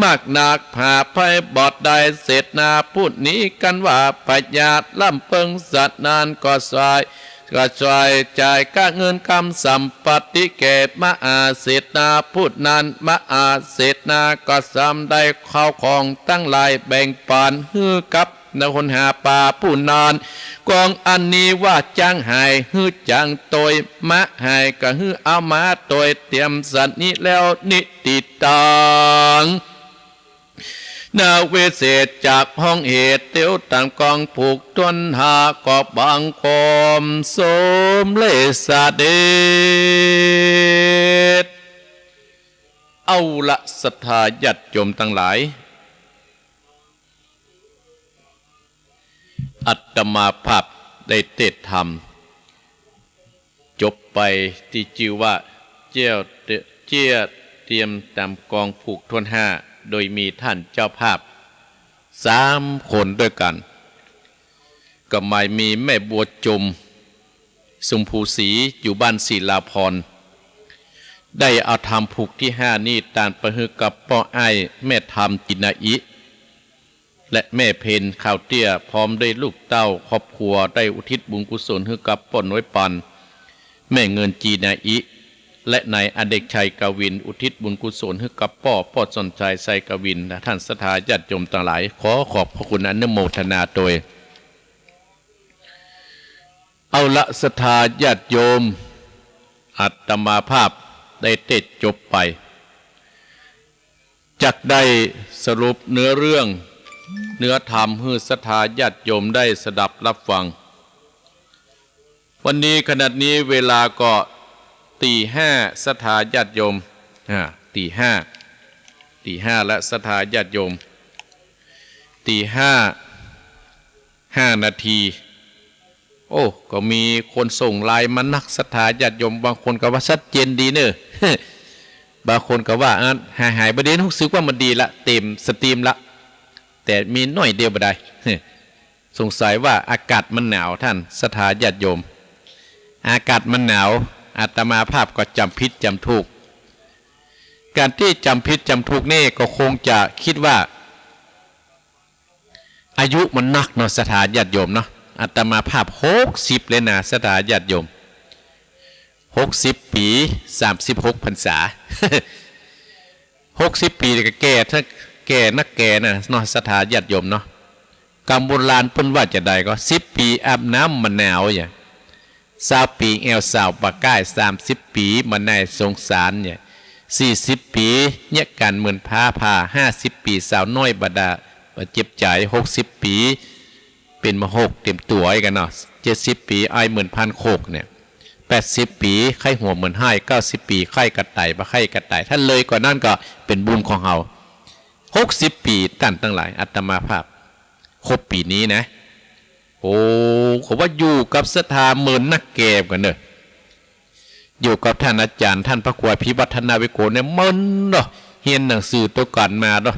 มากนัก ผาภัยบอดได้ เสนาผู้นี้กันว่าพญาล้ำเปิ้งสันนั้นก็ส่าย ก็ส่ายจ่ายก้าเงินกำสัมปัตติแก่มหาเสนาผู้นั้น มหาเสนาก็สำได้ข้าวของตังหลายแบ่งปันหื้อกับ นหนหาป่าผู้นั้น กองอันนี้ว่าจ๊างหายหื้อจ๊างตวย ม้าหายก็หื้อเอาม้าตวย เตียมสันนี้แล้วนิติตัง นาวิเศษจากห้องเหตุ เตียวต๋ามกองผูกถ้วนห้า ก็บังคมสมเร็จเสด็จ เอาละศรัทธาญาติโยมตังหลาย อาตมาภาพได้เตสน์ธรรม จบไปตี้จื้อว่า เจี้ยวเต-, เจี้ยเตียมต๋ามกองผูกถ้วนห้า โดยมีต้านเจ้าภาพสามคนตวยกั๋น ก็หมายมีแม่บัวจม สุมภูศรี อยู่บ้านศิลาพร ได้เอาธรรมผูกตี้ห้านี้ตานไปหื้อกับป้ออ้ายแม่ธรรม จีนาอิ และแม่เพ็ญ ขาวเตี้ย พร้อมด้วยลูกเต้าครอบครัว ได้อุทิศบุญกุศลหื้อกับป้อน้อยปัน แม่เงิน จีนาอิ และนายอเนกชัย กวิน อุทิศบุญกุศลหื้อกับป้อ ป้อสอนชัย ชัยกวิน และต้านศรัทธาญาติโยมตังหลาย ขอขอบพระคุณอนุโมทนาตวย เอาละศรัทธาญาติโยม อาตมาภาพได้เตสน์จบไป จักได้สรุปเนื้อเรื่อง เนื้อธรรมหื้อศรัทธาญาติโยมได้สดับรับฟัง วันนี้ขณะนี้เวลาก็ตีห้า ศรัทธาญาติโยม อ่า ตีห้า ตีห้า และศรัทธาญาติโยม ตีห้า ห้านาที โอ้ ก็มีคนส่งไลน์มานัก ศรัทธาญาติโยม บางคนก็ว่าชัดเจนดีเน่อ บางคนก็ว่า อัน หายๆ บ่ดี ฮู้สึกว่ามันดีละ เต็มสตรีมละ แต่มีหน้อยเดียวบ่ได้ สงสัยว่าอากาศมันหนาว ต้านศรัทธาญาติโยม อากาศมันหนาว อาตมาภาพก็จ๋ำผิดจ๋ำถูก การตี้จ๋ำผิดจ๋ำถูกนี่ก็คงจะกึ๊ดว่า อายุมันนักเนาะ ศรัทธาญาติโยมเนาะ อาตมาภาพหกสิบเลยนะ ศรัทธาญาติโยม หกสิบปี๋ สามสิบหกพรรษา หกสิบปี๋นี่ก็แก่ แก่นักแก่นะเนาะ ศรัทธาญาติโยมเนาะ กำโบราณเปิ้นว่าจาใดก็ สิบปี๋อาบน้ำมะนาว อย่าง ซาวปี๋แอ่วสาวบ่าก้าย สามสิบปี๋มะนายสงสาร เนี่ย สี่สิบปี๋เยียะกั๋นเหมือนผ้าผ่า ห้าสิบปี๋สาวน้อยบ่ดา บ่เจ็บใจ๋ หกสิบปี๋เป๋นมะหกเต็มตั๋วกั๋นเนาะ เจ็ดสิบปี๋ไอเหมือนพานโขก เนี่ย แปดสิบปี๋ไข้หัวเหมือนห้าย เก้าสิบปี๋ไข้กระต่ายบ่าไข้กระต่าย ถ้าเลยกว่านั้นก็เป๋นบุญของเฮา หกสิบปี๋ ต้านตังหลาย อาตมาภาพ ครบปี๋นี้นะ โอ้ เขาว่าอยู่กับศรัทธาเมินนักแก่กั๋นเน่อ อยู่กับต้านอาจ๋ารย์ ต้านพระครูอภิวัฒนวิกรมเนี่ยเมินเนาะ เฮียนหนังสือตวยกั๋นมาเนาะ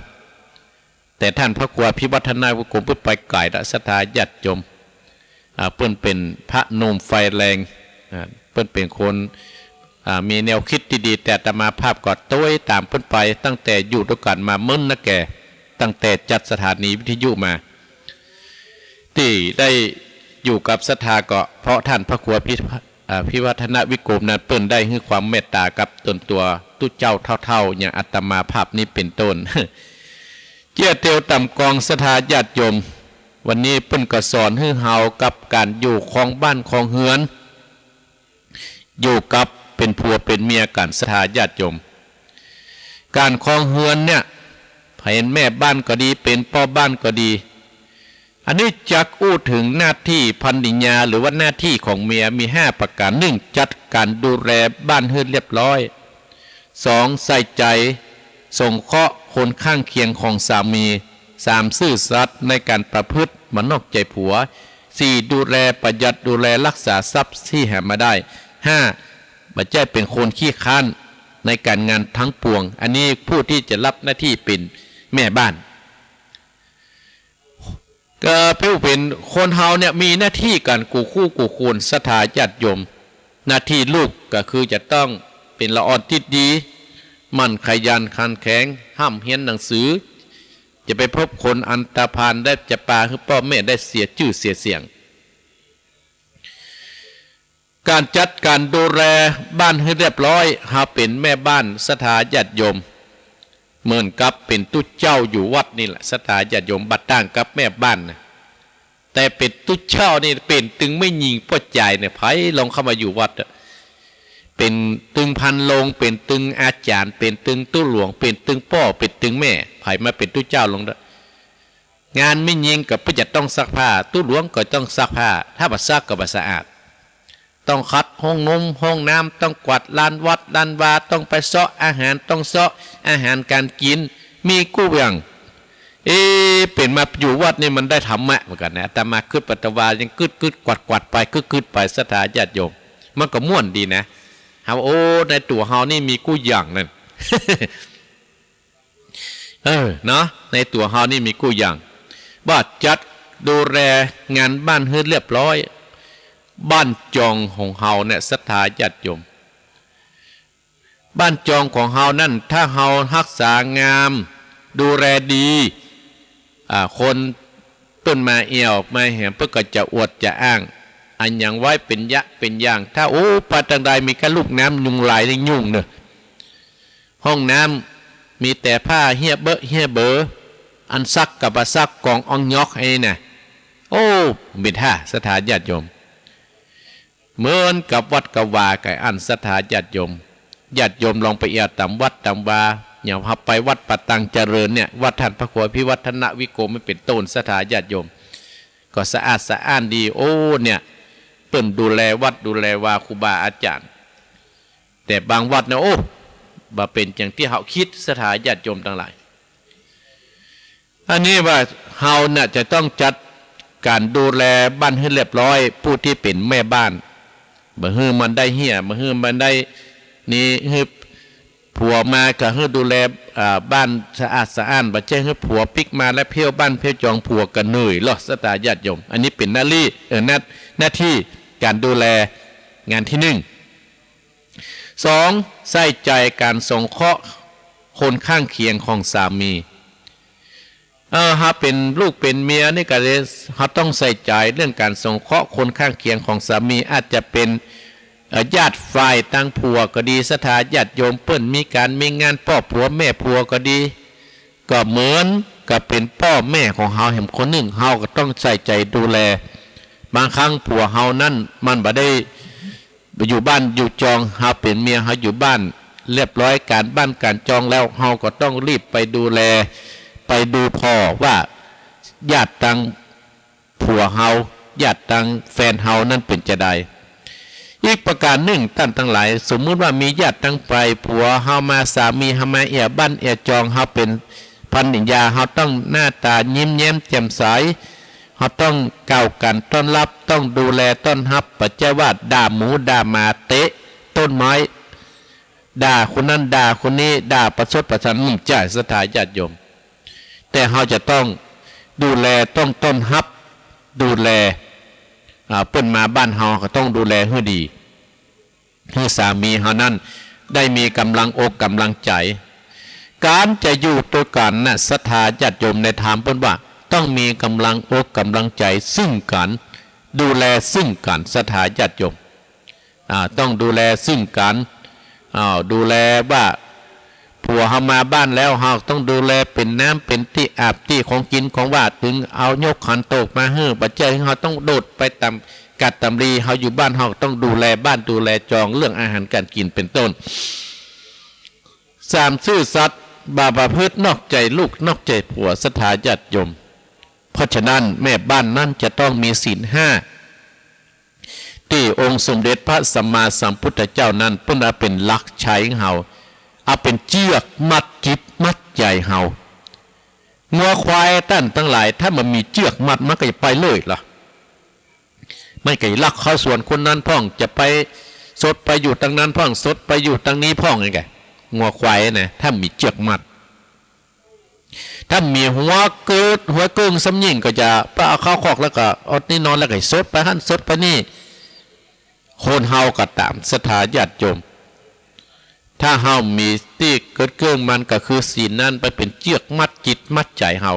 แต่ต้านพระครูอภิวัฒนวิกรมเปิ้นไปไก๋ละ ศรัทธาญาติโยม อ่า เปิ้นเป๋นพระหนุ่มไฟแรง อ่า เปิ้นเป๋นคน อ่า มีแนวกึ๊ดตี้ดี แต่อาตมาภาพก็ตวยต๋ามเปิ้นไป ตั้งแต่อยู่ตวยกั๋นมาเมินนักแก่ ตั้งแต่จัดสถานีวิทยุมา ตี้ได้อยู่กับศรัทธาก็เพราะต้านพระครูอภิ อ่า อภิวัฒนวิกรมนั้นเปิ้นได้หื้อความเมตต๋ากับตนตั๋วตุ๊เจ้าเฒ่าๆ อย่างอาตมาภาพนี้เป๋นต้น เจื้อเตียวต่ำกองศรัทธาญาติโยม วันนี้เปิ้นก็สอนหื้อเฮากับก๋านอยู่ครองบ้านครองเฮือน อยู่กับเป๋นผัวเป๋นเมียกั๋น ศรัทธาญาติโยม ก๋านครองเฮือนเนี่ย เป๋นแม่บ้านก็ดี เป๋นป้อบ้านก็ดี อันนี้จักอู้เถิงหน้าตี้ภรรยา หรือว่าหน้าตี้ของเมียมีห้าประก๋าน หนึ่ง จัดก๋านดูแลบ้านหื้อเรียบร้อย สอง ใส่ใจ๋สงเคราะห์คนข้างเคียงของสามี สาม ซื่อสัตย์ในก๋านประพฤติ บ่นอกใจ๋ผัว สี่ ดูแลประหยัด ดูแลรักษาทรัพย์ตี้หามาได้ ห้า บ่ใจ้เป๋นคนขี้คร้านในก๋านงานตังปวง อันนี้ผู้ตี้จะฮับหน้าตี้เป๋นแม่บ้าน ก็เป๋น เป๋นคนเฮาเนี่ยมีหน้าตี้กั๋นกู้คู่กู้คน ศรัทธาญาติโยม หน้าตี้ลูกก็คือจะต้องเป๋นละอ่อนตี้ดี หมั่นขยันขันแข็ง ฮ่ำเฮียนหนังสือ จะไปพบคนอันธพาลได้ จะปาหื้อป้อแม่ได้เสียจื้อเสียเสียง ก๋านจัดก๋านดูแลบ้านหื้อเรียบร้อย เฮาเป๋นแม่บ้าน ศรัทธาญาติโยม เหมือนกับเป๋นตุ๊เจ้าอยู่วัดนี่แหละ ศรัทธาญาติโยม บ่ต่างกับแม่บ้านนะ แต่เป๋นตุ๊เจ้านี่เป๋นตึงแม่ญิงป้อจายเนี่ย ใผลองเข้ามาอยู่วัดอะ เป๋นตึงพันโรง เป๋นตึงอาจ๋ารย์ เป๋นตึงตุ๊หลวง เป๋นตึงป้อ เป๋นตึงแม่ ใผมาเป๋นตุ๊เจ้าลองเต๊อะ งานแม่ญิงก็เปิ้นจะต้องซักผ้า ตุ๊หลวงก็ต้องซักผ้า ถ้าบ่ซักก็บ่สะอาด ต้องขัดห้องนมห้องน้ำ ต้องกวาดลานวัดลานวา ต้องไปเซาะอาหาร ต้องเซาะอาหารก๋านกิ๋น มีกู้อย่าง เอ๊ะ เป๋นมาอยู่วัดนี่มันได้ธรรมะเหมือนกั๋นนะ อาตมากึ๊ดไปตะวา ยังกึ๊ดกึ๊ดกวาดกวาดไป กึ๊ดกึ๊ดไป ศรัทธาญาติโยม มันก็ม่วนดีนะ เฮา โอ้ ในตั๋วเฮานี่มีกู้อย่างนั่น เออ เนาะ ในตั๋วเฮานี่มีกู้อย่าง บ่าจัดดูแลงานบ้านหื้อเรียบร้อย บ้านจองของเฮาเนี่ย ศรัทธาญาติโยม บ้านจองของเฮานั่น ถ้าเฮาฮักษางาม ดูแลดี อ่า คนเปิ้นมาแอ่วมาแหม เปิ้นก็จะอวดจะอ้าง อันหยังไว้เป๋นยะเป๋นอย่าง ถ้า โอ้ ไปตางใดมีก้าลูกน้ำยุงลายนี่ยุ่งเน่อ ห้องน้ำมีแต่ผ้าเฮี้ยเบอะเฮี้ยเบอ อันซักก็บ่ซัก ก๋องอ่องยอกไอ้น่ะ โอ้ เป๋นท่า ศรัทธาญาติโยม เหมือนกับวัดกับวาไก่อั้น ศรัทธาญาติโยม ญาติโยมลองไปแอ่วต๋ามวัดต๋ามวา อย่างเฮาไปวัดป่าตังเจริญเนี่ย วัดต้านพระครูอภิวัฒนวิกรมมันเป๋นต้น ศรัทธาญาติโยม ก็สะอาดสะอ้านดี โอ้ เนี่ย เปิ้นดูแลวัดดูแลวาครูบาอาจ๋ารย์ แต่บางวัดเนี่ย โอ้ บ่เป๋นอย่างตี้เฮาคิด ศรัทธาญาติโยมตังหลาย อันนี้ว่าเฮาน่ะจะต้องจัดก๋านดูแลบ้านหื้อเรียบร้อย ผู้ตี้เป๋นแม่บ้าน บ่หื้อมันได้เฮี้ย บ่หื้อมันได้นี่ หื้อผัวมาก็หื้อดูแล อ่า บ้านสะอาดสะอ้าน บ่ใจ้หื้อผัวปิ๊กมาแล้วเผี้ยวบ้านเผี้ยวจอง ผัวก็เหนื่อยลอ ศรัทธาญาติโยม อันนี้เป๋นหน้าตี้ เอ่อ หน้า หน้าตี้ก๋านดูแล งานตี้นึ่ง สอง ใส่ใจ๋ก๋านสงเคราะห์ คนข้างเคียงของสามี เออ เฮาเป๋นลูกเป๋นเมียนี่ก็เลย เฮาต้องใส่ใจ๋เรื่องก๋านสงเคราะห์คนข้างเคียงของสามี อาจจะเป๋น เอ่อ ญาติฝ่ายตางผัวก็ดี ศรัทธาญาติโยม เปิ้นมีก๋านมีงาน ป้อผัวแม่ผัวก็ดี ก็เหมือนกับเป๋นป้อแม่ของเฮาแหมคนนึ่ง เฮาก็ต้องใส่ใจ๋ดูแล บางครั้งผัวเฮานั้นมันบ่ได้ อยู่บ้านอยู่จอง เฮาเป๋นเมีย เฮาอยู่บ้านเรียบร้อย ก๋านบ้านก๋านจองแล้ว เฮาก็ต้องรีบไปดูแล ไปดูผ่อว่าญาติตางผัวเฮา ญาติตางแฟนเฮานั้นเป๋นจาใด อีกประก๋านนึ่งต้านตังหลาย สมมุติว่ามีญาติตางฝ่ายผัวเฮามา สามีเฮามาเอี่ยบ้านเอี่ยจอง เฮาเป๋นภรรยา เฮาต้องหน้าต๋ายิ้มแย้มแจ่มใส เฮาต้องก้าวก๋านต้อนรับ ต้องดูแลต้อนฮับ บ่ใจ้ว่าด่าหมูด่าหมา เตะต้นไม้ ด่าคนนั้นด่าคนนี้ ด่าประชดประชัน บ่ใจ้ ศรัทธาญาติโยม แต่เฮาจะต้องดูแล ต้องต้อนฮับ ดูแล อ่า เปิ้นมาบ้านเฮาก็ต้องดูแลหื้อดี หื้อสามีเฮานั้นได้มีก๋ำลังอกก๋ำลังใจ๋ ก๋านจะอยู่ตวยกั๋นน่ะ ศรัทธาญาติโยม ในธรรมเปิ้นว่าต้องมีก๋ำลังอกก๋ำลังใจ๋ซึ่งกั๋น ดูแลซึ่งกั๋น ศรัทธาญาติโยม อ่า ต้องดูแลซึ่งกั๋น อ่า ดูแลว่าผัวเฮามาบ้านแล้ว เฮาต้องดูแลเป๋นน้ำเป๋นตี้อาบตี้ของกิ๋นของหว่าน เถิงเอายกขันโตกมาหื้อ บ่ใจ้เฮาต้องโดดไปต๋ามกัดต๋ามรี เฮาอยู่บ้านเฮาต้องดูแลบ้านดูแลจอง เรื่องอาหารก๋านกิ๋นเป๋นต้น สาม ซื่อสัตย์ บ่ประพฤตินอกใจ๋ลูกนอกใจ๋ผัว ศรัทธาญาติโยม เพราะฉะนั้นแม่บ้านนั้นจะต้องมีศีลห้า ตี้องค์สมเด็จพระสัมมาสัมพุทธเจ้านั้นเปิ้นเอาเป๋นหลักชัยของเฮา เอาเป๋นเจื้อกมัดจิตมัดใจ๋เฮา งัวควายต้านตังหลาย ถ้าบ่มีเจื้อกมัดมันก็จะไปเลยล่ะ มันก็จะลักเข้าสวนคนนั้นพ่อง จะไปซดไปอยู่ตางนั้นพ่อง ซดไปอยู่ตางนี้พ่อง ไง งัวควายนะ ถ้าบ่มีเจื้อกมัด ถ้าบ่มีหัวเกิดหัวเกิ่งส่ำยิ่งก็จะไปเอาเข้าคอกแล้วก็อดนี่นอนแล้วก็ซดไปหั้นซดไปนี่ คนเฮาก็ต๋าม ศรัทธาญาติโยม ถ้าเฮาบ่มีตี้เกิดเกิ่งมันก็คือศีลนั้นไปเป๋นเจื้อกมัดจิตมัดใจ๋เฮา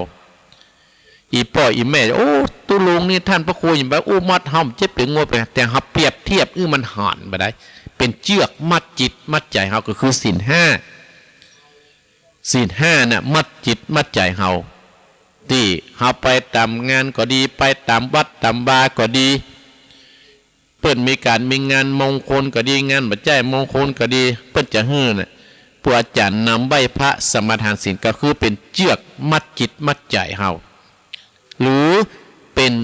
อี่ป้ออี่แม่ โอ้ ตุ๊ลุงนี่ต้านพระครูอย่าไปอู้มัดเฮา เจ็บเป๋นงัวไป แต่เฮาเปรียบเทียบอื้อมันหันบ่ได้ เป๋นเจื้อกมัดจิตมัดใจ๋เฮาก็คือศีลห้า ศีลห้าน่ะมัดจิตมัดใจ๋เฮา ตี้เฮาไปต๋ามงานก็ดี ไปต๋ามวัดต๋ามวาก็ดี เปิ้นมีก๋านมีงานมงคลก็ดี งานบ่ใจ้มงคลก็ดี เปิ้นจะหื้อน่ะ พวกอาจ๋ารย์นำไหว้พระสมาทานศีล ก็คือเป๋นเจื้อกมัดจิตมัดใจ๋เฮา หรือเป๋น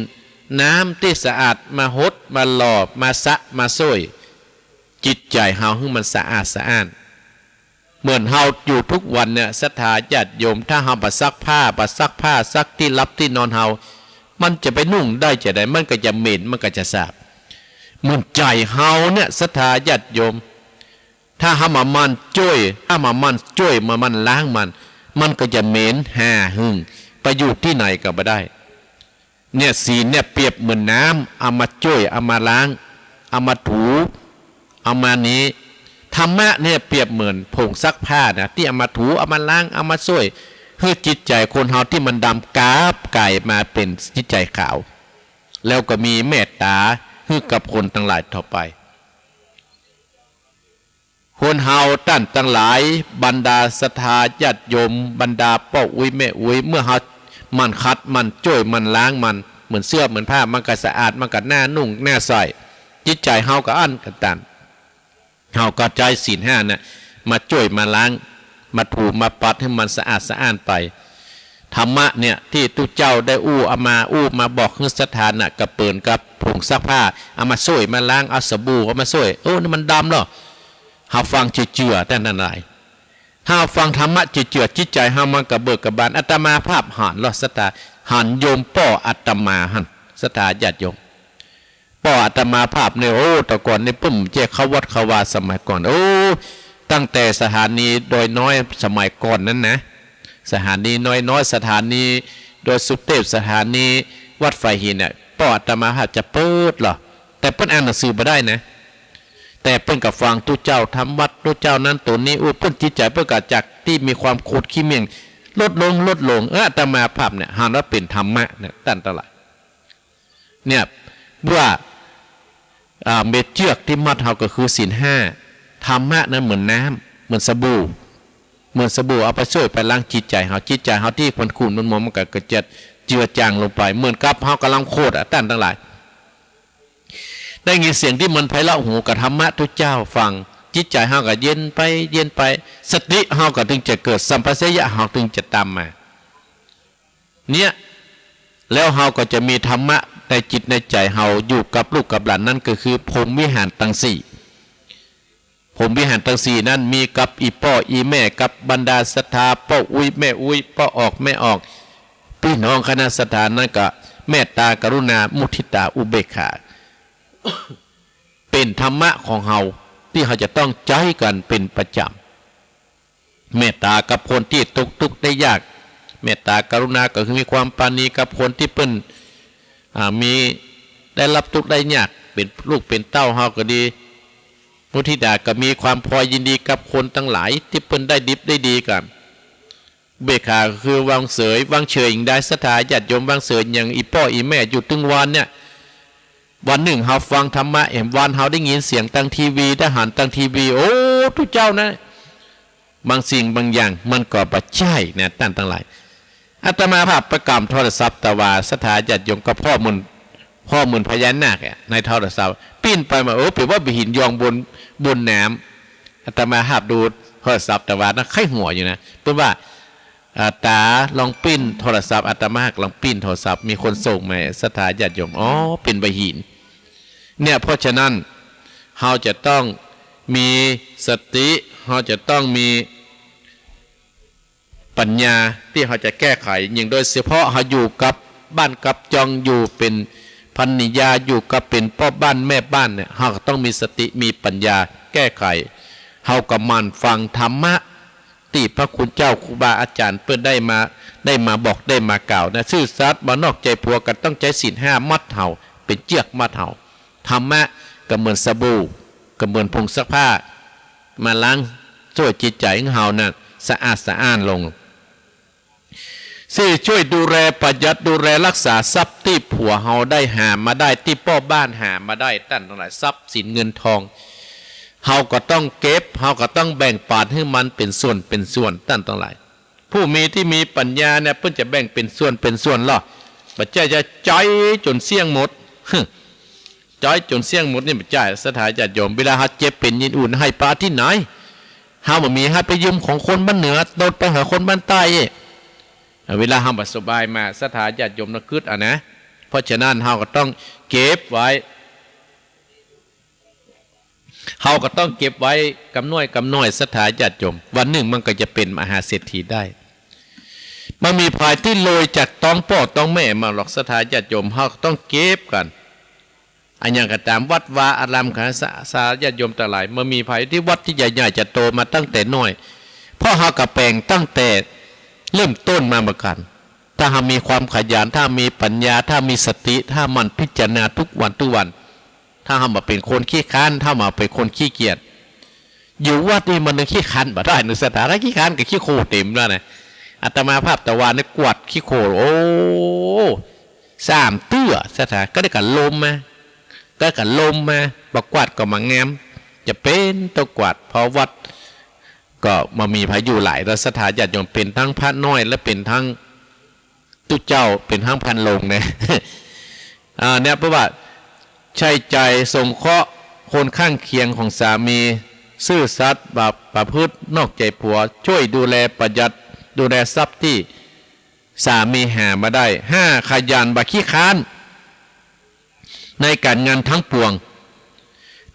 น้ำตี้สะอาดมาหดมาหล่อมาสระมาส้วยจิตใจ๋เฮาหื้อมันสะอาดสะอ้าน เหมือนเฮาอยู่ทุกวันเนี่ย ศรัทธาญาติโยม ถ้าเฮาบ่ซักผ้า บ่ซักผ้าซักตี้หลับตี้นอนเฮา มันจะไปนุ่งได้จาใด มันก็จะเหม็น มันก็จะสาบ เหมือนใจ๋เฮาเนี่ย ศรัทธาญาติโยม ถ้าเฮาบ่หมั่นจ้วย ถ้าบ่หมั่นจ้วย บ่หมั่นล้างมัน มันก็จะเหม็นหาหึ่ง ไปอยู่ตี้ไหนก็บ่ได้ เนี่ยศีลเนี่ยเปรียบเหมือนน้ำ เอามาจ้วย เอามาล้าง เอามาถู เอามานี้ ธรรมะเนี่ยเปรียบเหมือนผงซักผ้านะ ตี้เอามาถู เอามาล้าง เอามาส้วย หื้อจิตใจ๋คนเฮาตี้มันดำกาบก๋ายมาเป๋นจิตใจ๋ขาว แล้วก็มีเมตต๋าหื้อกับคนตังหลายต่อไป คนเฮาต้านตังหลาย บรรดาศรัทธาญาติโยม บรรดาป้ออุ๊ยแม่อุ๊ย เมื่อเฮาหมั่นขัด หมั่นจ้วย หมั่นล้างมัน เหมือนเสื้อเหมือนผ้า มันก็สะอาด มันก็น่านุ่งน่าใส่ จิตใจ๋เฮาก็อั้นกั๋นตัน เฮาก็ใจ๊ศีลห้าน่ะ มาจ้วย มาล้าง มาถู มาปัดหื้อมันสะอาดสะอ้านไป ธรรมะเนี่ยตี้ตุ๊เจ้าได้อู้เอามา อู้มาบอกหื้อศรัทธาน่ะ ก็เป๋นกับผงซักผ้า เอามาส้วย มาล้าง เอาสบู่ เอามาส้วย โอ้ นี่มันดำแล้ว เฮาฟังเจื้อๆ ต้านตังหลาย เฮาฟังธรรมะเจื้อๆ จิตใจ๋เฮามันก็เบิกกะบาน อาตมาภาพหันลอศรัทธา หันโยมป้ออาตมาหั้น ศรัทธาญาติโยม ป้ออาตมาภาพเนี่ย โอ้ แต่ก่อนนี่เปิ้นบ่ใจ้เข้าวัดเข้าวาสมัยก่อน โอ้ ตั้งแต่สถานีดอยน้อยสมัยก่อนนั้นนะ สถานีดอยน้อย สถานีดอยสุเตพ สถานีวัดฝายหินเนี่ย ป้ออาตมาภาพจะเปิดลอ แต่เปิ้นอ่านหนังสือบ่ได้นะ แต่เปิ้นก็ฟังตุ๊เจ้าทำวัตรตุ๊เจ้านั้นต๋นนี้ อู้ เปิ้นจิตใจ๋เปิ้นก็จากตี้มีความโขดขี้เมี้ยง ลดลง ลดลง เออ อาตมาภาพเนี่ย หันว่าเป๋นธรรมะเนี่ย ต้านตังหลาย เนี่ย ว่า อ่า เม็ดเจื้อกตี้มัดเฮาก็คือศีลห้า ธรรมะนั้นเหมือนน้ำ เหมือนสบู่ เหมือนสบู่เอาไปซ่วยไปล้างจิตใจ๋เฮา จิตใจ๋เฮาตี้มันขุ่นมันมัวมันก็ ก็จะเจือจางลงไป เหมือนกับเฮาก่ำลังโขดอะ ต้านตังหลาย ได้ยินเสียงตี้มันไพเราะหูกับธรรมะตุ๊เจ้าฟัง จิตใจ๋เฮาก็เย็นไป เย็นไป สติเฮาก็ตึงจะเกิด สัมปชัญญะเฮาตึงจะต๋ามมา เนี่ย แล้วเฮาก็จะมีธรรมะในจิตในใจ๋เฮาอยู่กับลูกกับหลาน นั้นก็คือพรหมวิหารตังสี่ พรหมวิหารตังสี่นั้นมีกับอี่ป้ออี่แม่ กับบรรดาศรัทธา ป้ออุ๊ยแม่อุ๊ย ป้อออกแม่ออก ปี้น้องคณะศรัทธานั้นก็เมตตา กรุณา มุทิตา อุเบกขา เป๋นธรรมะของเฮาตี้เฮาจะต้องใจ๊กั๋นเป๋นประจ๋ำ เมตตากับคนตี้ตกตุ๊กข์ได้ยาก เมตตากรุณาก็คือมีความปราณีกับคนตี้เปิ้น อ่า มี ได้ฮับตุ๊กข์ได้ยาก เป๋นลูกเป๋นเต้าเฮาก็ดี มุทิตาก็มีความพอยินดีกับคนตังหลายตี้เปิ้นได้ดิบได้ดีกั๋น อุเบกขาก็คือวางเสย วางเฉยอิงได้ ศรัทธาญาติโยม วางเสยอย่างอี่ป้ออี่แม่อยู่ตึงวันเนี่ย วันนึ่งเฮาฟังธรรมะ แหมวันเฮาได้ยินเสียงตางทีวี ได้หันตางทีวี โอ้ ตุ๊เจ้านะ บางสิ่งบางอย่างมันก็บ่ใจ้นะ ต้านตังหลาย อาตมาภาพไปกำโทรศัพท์ตะวา ศรัทธาญาติโยมก็พ่อเหมือน พ่อเหมือนพญานาคอะ ในโทรศัพท์ ปิ้นไปมา เออ เป๋นว่าบ่าหินยองบน บนน้ำ อาตมาภาพดูโทรศัพท์ตะวานะ ใค่หัวอยู่นะ เปิ้นว่า อ่า ต๋าลองปิ้นโทรศัพท์ อาตมาภาพลองปิ้นโทรศัพท์ มีคนส่งมา ศรัทธาญาติโยม อ๋อ เป๋นบ่าหิน เนี่ย เพราะฉะนั้น เฮาจะต้องมีสติ เฮาจะต้องมีปัญญาตี้เฮาจะแก้ไข ยิ่งโดยเฉพาะเฮาอยู่กับบ้านกับจอง อยู่เป๋นภรรยา อยู่กับเป๋นป้อบ้านแม่บ้านเนี่ย เฮาก็ต้องมีสติ มีปัญญาแก้ไข เฮาก็หมั่นฟังธรรมะ ตี้พระคุณเจ้าครูบาอาจ๋ารย์เปิ้นได้มา ได้มาบอกได้มากล่าวนะ ซื่อสัตย์บ่นอกใจ๋ผัว ก็ต้องใจ๊ศีลห้ามัดเฮา เป๋นเจื้อกมัดเฮา ธรรมะก็เหมือนสบู่ ก็เหมือนผงซักผ้า มาล้างซ่วยจิตใจ๋ของเฮานั้นสะอาดสะอ้านลง สี่ ช่วยดูแลประหยัดดูแลรักษาทรัพย์ตี้ผัวเฮาได้หามาได้ ตี้ป้อบ้านหามาได้ ต้านตังหลาย ทรัพย์สินเงินทอง เฮาก็ต้องเก็บ เฮาก็ต้องแบ่งปันหื้อมันเป๋นส่วนเป๋นส่วน ต้านตังหลาย ผู้มีตี้มีปัญญาเนี่ย เปิ้นจะแบ่งเป๋นส่วนเป๋นส่วนลอ บ่ใจ้จะใจ๊จ๋นเสี้ยงหมด ใจ๊จ๋นเสี้ยงหมดนี่บ่ใจ้ ศรัทธาญาติโยม เวลาเฮาเจ็บเป๋นเย็นอุ่น หื้อไปตี้ไหน เฮาบ่มี หื้อไปยืมของคนบ้านเหนือ ตดไปหาคนบ้านใต้อี้ เวลาเฮาบ่สบายมา ศรัทธาญาติโยมนะกึ๊ดเอานะ เพราะฉะนั้นเฮาก็ต้องเก็บไว้ เฮาก็ต้องเก็บไว้กำน้อยกำน้อย ศรัทธาญาติโยม วันนึ่งมันก็จะเป๋นมหาเศรษฐีได้ บ่มีใผตี้รวยจากต๊องป้อต๊องแม่มาหรอก ศรัทธาญาติโยม เฮาก็ต้องเก็บกั๋น อะหยังก็ต๋าม วัดวาอาราม คณะศรัทธาญาติโยมตังหลาย บ่มีใผตี้วัดตี้ใหญ่ๆ จะโตมาตั้งแต่น้อย เพราะเฮาก็แป๋งตั้งแต่เริ่มต้นมาเหมือนกั๋น ถ้าเฮามีความขยัน ถ้ามีปัญญา ถ้ามีสติ ถ้าหมั่นพิจารณาทุกวันทุกวัน ถ้าเฮาบ่เป๋นคนขี้คร้าน ถ้าเฮาบ่เป๋นคนขี้เกียจ อยู่วัดนี่มันยังขี้คร้านบ่ได้ ในสถานะขี้คร้านกับขี้โคลนเต๋มแล้วนะ อาตมาภาพตะวานี่กวาดขี้โคลน โอ้ สามเตื้อ ศรัทธา ก็ได้กั๋นลมมา ก็ได้กั๋นลมมา บ่กวาดก็บ่งาม จะเป๋นต้องกวาด เพราะวัดก็บ่มีใผอยู่หลาย แล้วศรัทธาญาติโยม เป๋นตึงพระน้อย และเป๋นตึงตุ๊เจ้า เป๋นตึงพานโรงนะ อ่า เนี่ย เพราะว่าใช้จ่ายสงเคราะห์คนข้างเคียงของสามี ซื่อสัตย์บ่ประพฤตินอกใจ๋ผัว ช่วยดูแลประหยัดดูแลทรัพย์ตี้สามีหามาได้ ห้า ขยันบ่ขี้คร้านในก๋านงานตึงปวง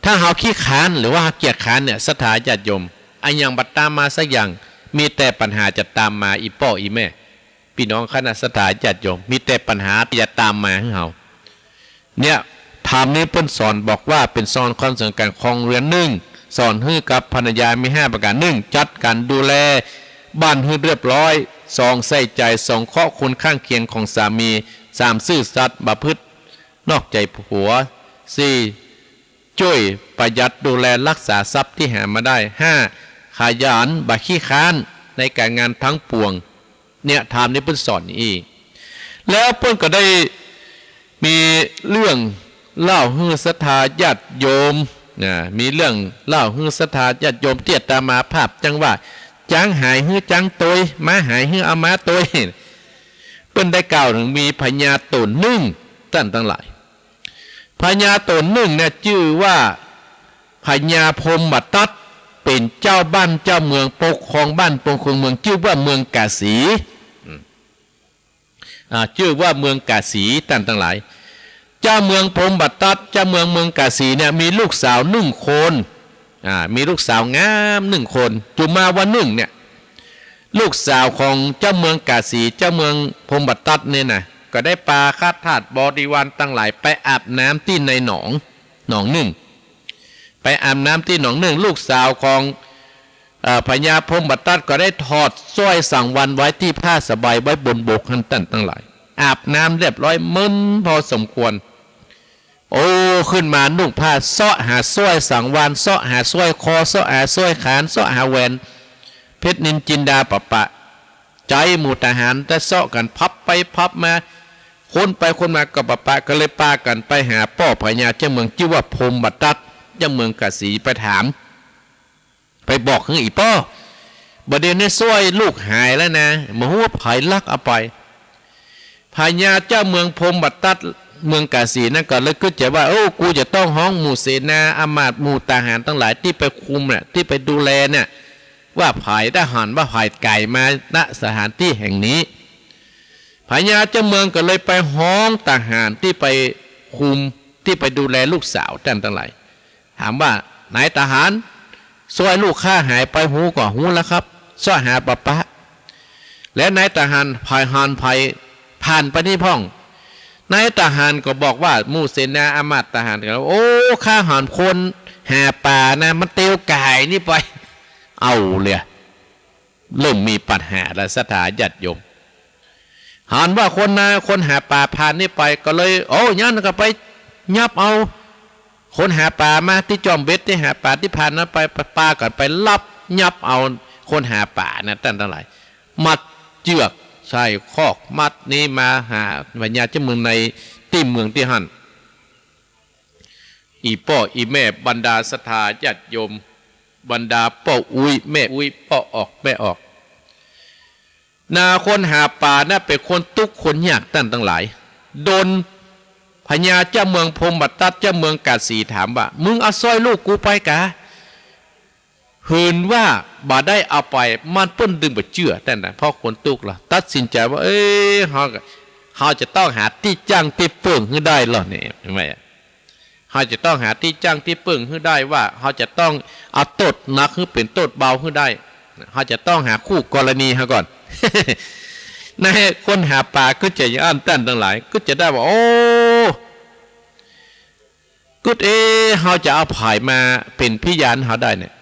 ถ้าเฮาขี้คร้านหรือว่าเกียจคร้านเนี่ย ศรัทธาญาติโยม อะหยังบ่ต๋ามมาสักอย่าง มีแต่ปัญหาจะต๋ามมา อี่ป้ออี่แม่ ปี้น้องคณะศรัทธาญาติโยม มีแต่ปัญหาตี้จะต๋ามมาหื้อเฮา เนี่ย ธรรมนี้เปิ้นสอนบอกว่าเป๋นสอนความสำคัญก๋านครองเฮือน นึ่ง สอนหื้อกับภรรยามีห้าประก๋าน นึ่ง จัดก๋านดูแลบ้านหื้อเรียบร้อย สอง ใส่ใจ๋สงเคราะห์คนข้างเคียงของสามี สาม ซื่อสัตย์บ่ประพฤตินอกใจ๋ผัว สี่ จ้วยประหยัดดูแลรักษาทรัพย์ตี้หามาได้ ห้า ขยันบ่ขี้คร้านในก๋านงานตังปวง เนี่ย ธรรมนี้เปิ้นสอนอี้ แล้วเปิ้นก็ได้มีเรื่องเล่าหื้อศรัทธาญาติโยม นะ มีเรื่องเล่าหื้อศรัทธาญาติโยมตี้อาตมาภาพจังว่า จ๊างหายหื้อจ๊างตวย ม้าหายหื้อเอาม้าตวย เปิ้นได้กล่าวเถิงมีพญาต๋นนึ่ง ต้านตังหลาย พญาต๋นนึ่งเนี่ยจื้อว่าพญาพรหมทัต เป๋นเจ้าบ้านเจ้าเมืองปกครองบ้านปกครองเมือง จื้อว่าเมืองก๋าสี อืม อ่า จื้อว่าเมืองก๋าสี ต้านตังหลาย เจ้าเมืองพรหมทัต เจ้าเมืองเมืองก๋าสีเนี่ยมีลูกสาวนึ่งคน อ่า มีลูกสาวงามนึ่งคน จุมาวันนึ่งเนี่ย ลูกสาวของเจ้าเมืองก๋าสี เจ้าเมืองพรหมทัตเนี่ยนะ ก็ได้ปาข้าทาสบริวารตังหลายไปอาบน้ำตี้ในหนอง หนองนึ่ง ไปอาบน้ำตี้หนองนึ่ง ลูกสาวของ เอ่อ พญาพรหมทัตก็ได้ถอดสร้อยสังวาลไว้ตี้ผ้าสบายไว้บนบกหั้น ต้านตังหลาย อาบน้ำเรียบร้อยมึนพอสมควร โอ้ ขึ้นมานุ่งผ้า เซาะหาสร้อยสังวาล เซาะหาสร้อยคอ เซาะหาสร้อยขาน เซาะหาแหวนเพชรนิลจินดาปะปะ ใจ๊หมู่ทหารได้เซาะกั๋นพับไปพับมา ค้นไปค้นมาก็ปะปะ ก็เลยปากั๋นไปหาป้อพญาเจ้าเมืองจื้อว่าพรหมทัต เจ้าเมืองก๋าสีไปถาม ไปบอกหื้อ อี่ป้อ บ่าเดี่ยวนี้สร้อยลูกหายแล้วนะ บ่ฮู้ว่าใผลักเอาไป พญาเจ้าเมืองพรหมทัตเมืองก๋าสีนั้นก็เลยกึ๊ดใจ๋ว่า โอ้ กูจะต้องฮ้องหมู่เสนาอามาตย์หมู่ทหารตังหลายตี้ไปคุมน่ะ ตี้ไปดูแลเนี่ย ว่าใผทหารว่าใผก๋ายมา ณ สถานตี้แห่งนี้ พญาเจ้าเมืองก็เลยไปฮ้องทหารตี้ไปคุม ตี้ไปดูแลลูกสาวต้านตังหลาย ถามว่า นายทหาร สร้อยลูกข้าหายไปฮู้ก่อ ฮู้แล้วครับ เซาะหาปะปะ และนายทหารใผ หาญใผผ่านไปนี่พ่อง นายทหารก็บอกว่า หมู่เสนาอามาตย์ทหารก็ โอ้ ข้าหาญคนหาป่านะ มันเตียวก๋ายนี่ไป เอาเลย เริ่มมีปัญหาแล้ว ศรัทธาญาติโยม หาญว่าคนนา คนหาป่าผ่านนี่ไป ก็เลย โอ้ อย่างนั้นก็ไปยับเอา คนหาป่ามาตี้จอมเบ็ดตี้หาป่าตี้ผ่านนั้นไป ปากั๋นไปลับยับเอาคนหาป่านะ ต้านตังหลาย มัดเจื้อกใส่คอก มัดนี้มาหาพญาเจ้าเมืองในตี้เมืองตี้หั้น อี่ป้ออี่แม่ บรรดาศรัทธาญาติโยม บรรดาป้ออุ๊ยแม่อุ๊ย ป้อออกแม่ออก นาคนหาป่านะเป๋นคนตุ๊กข์คนยากต้านตังหลาย โดนพญาเจ้าเมืองพรหมทัตเจ้าเมืองก๋าสีถามว่า มึงเอาสร้อยลูกกูไปกา หืนว่าบ่ได้เอาไป มันเปิ้นดึงบ่เจื้อต้านนะ เพราะคนตุ๊กข์ละ ตัดสินใจ๋ว่า เอ้ย เฮา เฮาจะต้องหาตี้จ้างตี้เปิ้งหื้อได้ลอเนี่ย เห็นไหม เฮาจะต้องหาตี้จ้างตี้เปิ้งหื้อได้ว่า เฮาจะต้องเอาโต้ษหนักหื้อเป๋นโต้ษเบาหื้อได้ เฮาจะต้องหาคู่กรณีเฮาก่อน ในคนหาป่ากึ๊ดจะอย่างอั้นต้านตังหลาย กึ๊ดจะได้ว่า โอ้ กึ๊ดเอ เฮาจะเอาใผมาเป๋นพยานเฮาได้เนี่ย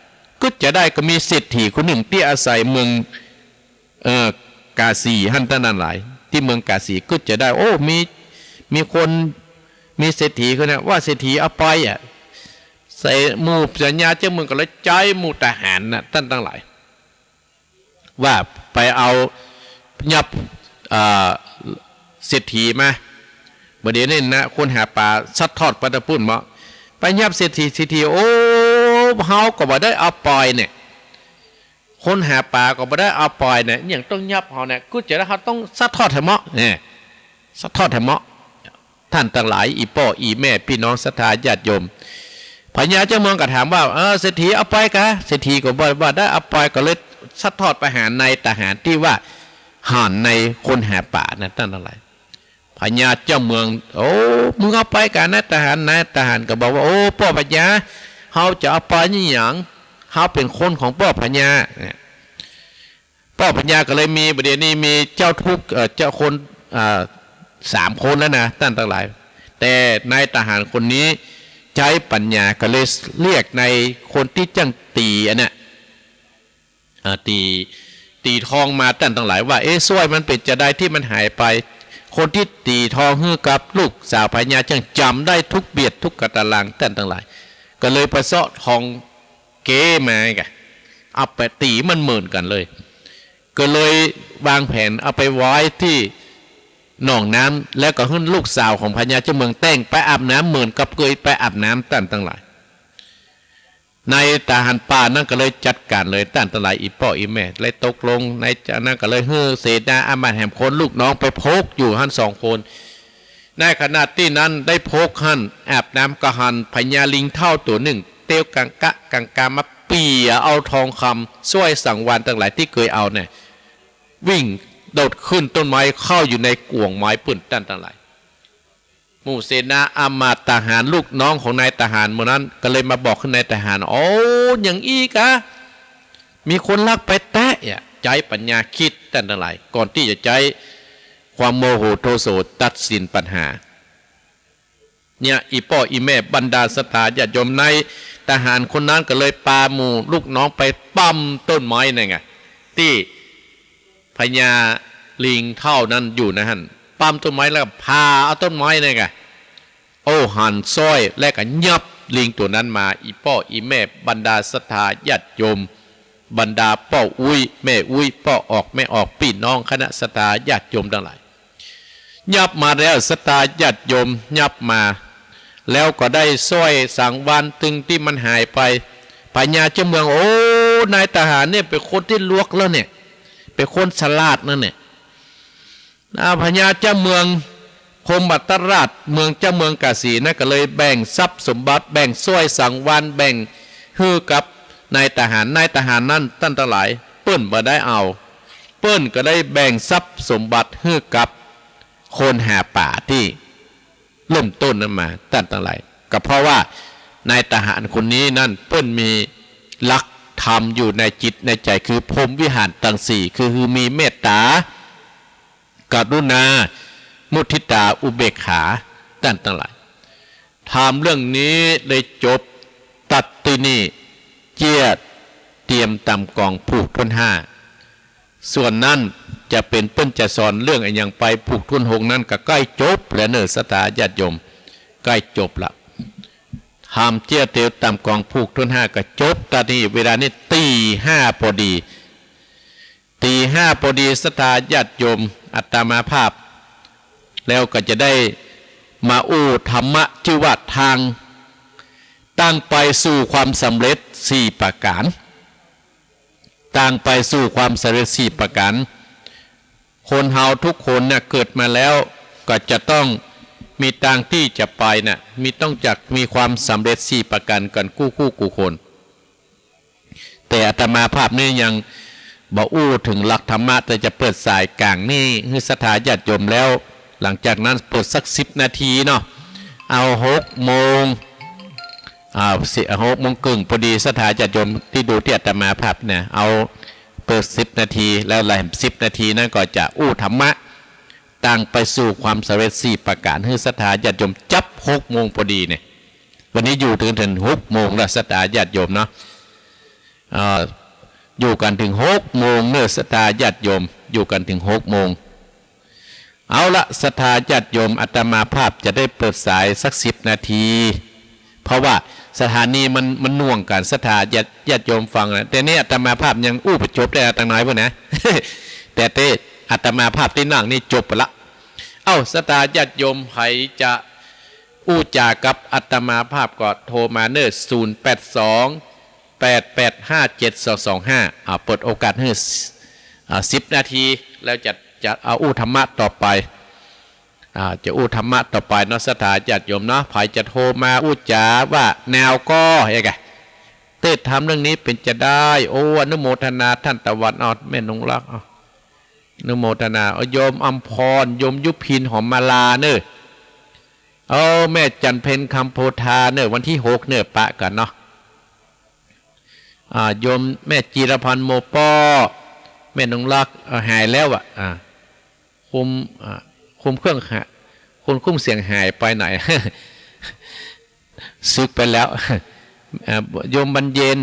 กึ๊ดจะได้ก็มีเศรษฐีคนนึ่งตี้อาศัยเมือง เอ่อ ก๋าสีหั้นต้านตังหลาย ตี้เมืองก๋าสี กึ๊ดจะได้ โอ้ มี มีคน มีเศรษฐีคนนี้ ว่าเศรษฐีเอาไปอ่ะ ใส่หมู่พญาเจ้าเมืองก็เลยใจ๊หมู่ทหารน่ะ ต้านตังหลาย ว่าไปเอายับ เอ่อ เศรษฐีมา บ่าเดี่ยวนี้นะ คนหาป่าซัดทอดไปตะปุ้นเมาะ ไปยับเศรษฐี เศรษฐี โอ้ เฮาก็บ่ได้เอาไปเนี่ย คนหาป่าก็บ่ได้เอาไปเนี่ย อะหยังต้องยับเฮาเนี่ย กึ๊ดจะได้เฮาต้องซัดทอดหื้อเมาะ เนี่ย ซัดทอดหื้อเมาะ ต้านตังหลาย อี่ป้ออี่แม่ ปี้น้องศรัทธาญาติโยม พญาเจ้าเมืองก็ถามว่า เออ เศรษฐีเอาไปกา เศรษฐีก็บ่า บ่าได้เอาไป ก็เลยซัดทอดไปหานายทหารตี้ว่าหาญในคนหาป่านะ ต้านตังหลาย พญาเจ้าเมือง โอ้ มึงเอาไปกา นายทหาร นายทหารก็บอกว่า โอ้ ป้อพญา เฮาจะเอาไปอะหยัง เฮาเป๋นคนของป้อพญา เนี่ย ป้อพญาก็เลยมี บ่าเดี่ยวนี้มีเจ้าทุกข์ เอ่อ เจ้าคน เอ่อ สามคนแล้วนะ ต้านตังหลาย แต่นายทหารคนนี้ใจ๊ปัญญาก็เลยเรียกนายคนตี้จ้างตี๋อันเนี้ย อ่า ตี๋ ตี๋ทองมา ต้านตังหลาย ว่า เอ๊ะ สร้อยมันเป๋นจาใดตี้มันหายไป คนตี้ตี๋ทองหื้อกับลูกสาวพญาจ้างจ๋ำได้ทุกเบียดทุกกะตะลัง ต้านตังหลาย ก็เลยไปเซาะทองเก๊มาไง เอาไปตี๋มันเหมือนกั๋นเลย ก็เลยวางแผนเอาไปไว้ตี้หนองน้ำ แล้วก็หื้อลูกสาวของพญาเจ้าเมืองแต๊งไปอาบน้ำเหมือนกับเกยไปอาบน้ำ ต้านตังหลาย นายทหารป่านั้นก็เลยจัดก๋านเลย ต้านตังหลาย อี่ป้ออี่แม่ เลยตกลง นายจ้างนั้นก็เลยหื้อเสนาอามาตย์แหมคนลูกน้องไปพบอยู่หั้นสองคน ในขณะตี้นั้นได้พบหั้นอาบน้ำก็หันพญาลิงเฒ่าตั๋วนึ่ง เตียวกังกะกังกามาเปียเอาทองคำสร้อยสังวาลตังหลายตี้เกยเอาเนี่ย วิ่งโดดขึ้นต้นไม้เข้าอยู่ในก๋วงไม้ปู้น ต้านตังหลาย หมู่เสนาอามาตย์ทหารลูกน้องของนายทหารหมู่นั้นก็เลยมาบอกกับนายทหาร โอ้ อย่างอี้กา มีคนลักไปแต๊อะ ใจ๊ปัญญาคิด ต้านตังหลาย ก่อนตี้จะใจ๊ความโมโหโทโสตัดสินปัญหา เนี่ย อี่ป้ออี่แม่ บรรดาศรัทธาญาติโยม นายทหารคนนั้นก็เลยปาหมู่ลูกน้องไปป้ำต้นไม้นั่นไง ตี้พญาลิงเฒ่านั้นอยู่นะหั้น ป้ำต้นไม้แล้วก็ผ่าเอาต้นไม้นั่นไง โอ้ หันสร้อยแล้วก็ยับลิงตั๋วนั้นมา อี่ป้ออี่แม่ บรรดาศรัทธาญาติโยม บรรดาป้ออุ๊ยแม่อุ๊ย ป้อออกแม่ออก ปี้น้องคณะศรัทธาญาติโยมตังหลาย ยับมาแล้วศรัทธาญาติโยม ยับมา แล้วก็ได้สร้อยสังวาลตึงตี้มันหายไป พญาเจ้าเมือง โอ้ นายทหารเนี่ยเป๋นคนตี้ลวกแล้วเนี่ย เป๋นคนฉลาดนั่นเนี่ย อ่า พญาเจ้าเมืองพรหมมัตตราช เมืองเจ้าเมืองกาสีนั้นก็เลยแบ่งทรัพย์สมบัติ แบ่งสร้อยสังวาล แบ่งหื้อกับนายทหาร นายทหารนั้น ต้านตังหลาย เปิ้นบ่ได้เอา เปิ้นก็ได้แบ่งทรัพย์สมบัติหื้อกับคนหาป๋าตี้เริ่มต้นนั้นมา ต้านตังหลาย ก็เพราะว่านายทหารคนนี้นั้นเปิ้นมีหลักธรรมอยู่ในจิตในใจ๋ คือพรหมวิหารตังสี่ คือ คือมีเมตตา กรุณา มุทิตา อุเบกขา ต้านตังหลาย ธรรมเรื่องนี้ได้จบตัดตี้นี่ เจียเตียมต๋ามกองผูกถ้วนห้า ส่วนนั้นจะเป๋นเปิ้นจะสอนเรื่องอะหยังไปผูกถ้วนหกนั้นก็ใก้จบแล้วเน่อศรัทธาญาติโยม ใก้จบละ ธรรมเจียเตียมต๋ามกองผูกถ้วนห้าก็จบตัดตี้นี่ เวลานี้ตี๋ห้าพอดี ตี๋ห้าพอดี ศรัทธาญาติโยม อาตมาภาพ แล้วก็จะได้มาอู้ธรรมะจื้อว่าตาง ตางไปสู่ความสำเร็จสี่ประก๋าน ตางไปสู่ความสำเร็จสี่ประก๋าน คนเฮาทุกคนเนี่ยเกิดมาแล้วก็จะต้องมีตางตี้จะไปน่ะ มี ต้องจักมีความสำเร็จสี่ประก๋านกั๋นกู้ๆ กู้คน แต่อาตมาภาพนี่ยังบ่อู้เถิงหลักธรรมะ แต่จะเปิดสายก๋างนี่หื้อศรัทธาญาติโยม แล้วหลังจากนั้นเปิดสักสิบนาทีเนาะ เอาหกโมง อ่า สิ หกโมงเกิ่งพอดี ศรัทธาญาติโยมตี้ดูตี้อาตมาภาพเนี่ย เอาเปิดสิบนาที แล้วหลังสิบนาทีนั้นก็จะอู้ธรรมะ ตางไปสู่ความสำเร็จสี่ประก๋าน หื้อศรัทธาญาติโยมจับหกโมงพอดีเนี่ย วันนี้อยู่เถิง เถิงหกโมงแล้ว ศรัทธาญาติโยมเนาะ เอ่อ อยู่กั๋นเถิงหกโมงเน่อ ศรัทธาญาติโยม อยู่กั๋นเถิงหกโมง เอาละ ศรัทธาญาติโยม อาตมาภาพจะได้เปิดสายสักสิบนาที เพราะว่าสถานีมัน มันหน่วงกั๋น ศรัทธาญาติ ญาติโยมฟังนะ แต่นี่อาตมาภาพยังอู้บ่จบได้ตังน้อยพุ้นนะ แต่เต้ อาตมาภาพตี้นั่งนี่จบไปละ เอ้า ศรัทธาญาติโยม ใผจะอู้จ๋ากับอาตมาภาพก็โทรมาเน่อ ศูนย์แปดสอง แปดแปดห้า เจ็ดสองสองห้า อ่า เปิดโอกาสหื้อ อ่า สิบนาที แล้วจะ จะเอาอู้ธรรมะต่อไป อ่า จะอู้ธรรมะต่อไปเนาะ ศรัทธาญาติโยมเนาะ ใผจะโทรมาอู้จ๋าว่าแนวก็ เฮ้ยกะ เต้ ธรรมเรื่องนี้เป๋นจะได้ โอ้ อนุโมทนาต้านตะวัน เอา แม่นงรัก เอา อนุโมทนา เอา โยมอำพร โยมยุพิน หอมมาลาเน่อ เอา แม่จันเพ็ญ คำโพธาเน่อ วันตี้หกเน่อ ปะกั๋นเนาะ อ่า โยมแม่จีรพันธ์ โมป้อ แม่นงรัก เอ่อ หายแล้วอะ อ่า คุม อ่า คุมเครื่องหา คนคุ้มเสียงหายไปไหน สึกไปแล้ว อ่า โยมบรรเย็น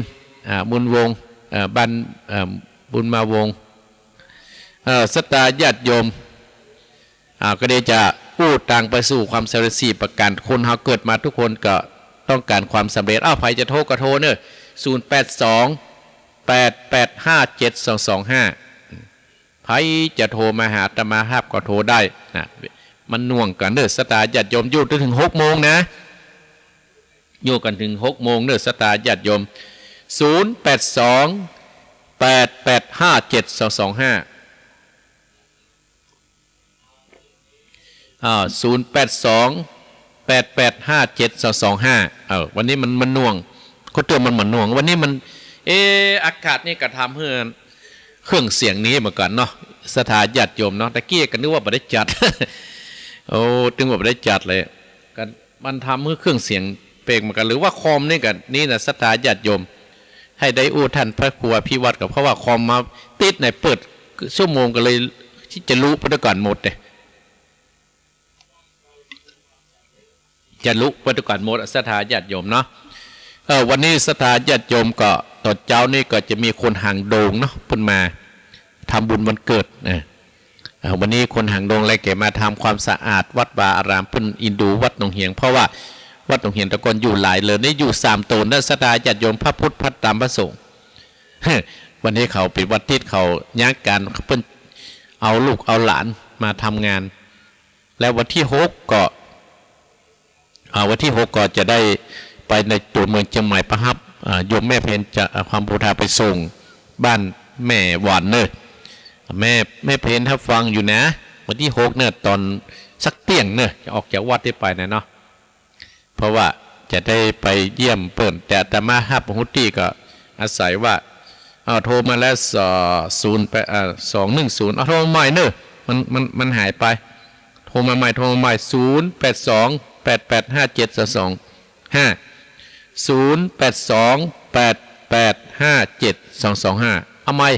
อ่า บุญวงศ์ อ่า บรร อ่า บุญมาวงศ์ เอ่อ ศรัทธาญาติโยม อ่า ก็ได้จะอู้ตางไปสู่ความสำเร็จสี่ประก๋าน คนเฮาเกิดมาทุกคนก็ ต้องก๋านความสำเร็จ อ้าว ใผจะโทรก็โทรเน่อ ศูนย์แปดสอง แปดแปดห้า เจ็ดสองสองห้า ใผจะโทรมาหาอาตมาภาพก็โทรได้นะ มันหน่วงกั๋นเน่อ ศรัทธาญาติโยม อยู่กั๋นเถิงหกโมงนะ อยู่กั๋นเถิงหกโมงเน่อ ศรัทธาญาติโยม ศูนย์แปดสอง แปดแปดห้า เจ็ดสองสองห้า อ่า ศูนย์แปดสอง แปดแปดห้า เจ็ดสองสองห้า เออ วันนี้มัน มันหน่วง ก็เตือนมัน มันหน่วง วันนี้มัน เอ๊ะ อากาศนี่ก็ทำหื้อเครื่องเสียงหนีเหมือนกั๋นเนาะ ศรัทธาญาติโยมเนาะ ตะกี้ก็นึกว่าบ่ได้จัด โอ้ ตึงว่าบ่ได้จัดเลย ก็มันทำหื้อเครื่องเสียงเปกเหมือนกั๋น หรือว่าคอมนี่ก็ นี่นะ ศรัทธาญาติโยม หื้อได้อู้ท่านพระครูอภิวัฒน์ก่อ เพราะว่าคอมมาติดในเปิดชั่วโมงก็เลยจะลุไปตวยกั๋นหมดเลย จะลุไปตวยกั๋นหมด ศรัทธาญาติโยมเนาะ เอ่อ วันนี้ศรัทธาญาติโยมก็ ต๋อนเจ๊านี่ก็จะมีคนหางดงเนาะ เปิ้นมาทำบุญวันเกิดนะ เอ่อ วันนี้คนหางดงแลแกมาทำความสะอาดวัดวาอาราม เปิ้นอินดูวัดหนองเหียง เพราะว่าวัดหนองเหียงแต่ก่อนอยู่หลายเรือน นี่อยู่สามโตนนะ ศรัทธาญาติโยม พระพุทธ พระธรรม พระสงฆ์ วันนี้เขาเป๋นวันอาทิตย์ เขาย้ายก๋าน เปิ้นเอาลูกเอาหลานมาทำงาน แล้ววันตี้หกก็ อ่า วันตี้หกก็จะได้ไปในตั๋วเมืองเจียงใหม่ ไปฮับ อ่า โยมแม่เพ็ญจะ อ่า ความบูชาไปส่งบ้านแม่หวันเน่อ แม่ แม่เพ็ญถ้าฟังอยู่นะ วันตี้หกเนี่ย ต๋อนสักเตี้ยงเนี่ย จะออกจากวัดนี้ไปนะเนาะ เพราะว่าจะได้ไปเยี่ยมเปิ้น แต่อาตมาฮับฮู้ตี้ก็อาศัยว่า เอา โทรมาแล้ว ส- ศูนย์แปด อ่า สองหนึ่งศูนย์ เอา โทรมาใหม่เน่อ มัน มัน มันหายไป โทรมาใหม่ โทรมาใหม่ ศูนย์แปดสอง แปดแปดห้า เจ็ดสองสองห้า ศูนย์แปดสอง แปดแปดห้า เจ็ดสองสองห้า เอาใหม่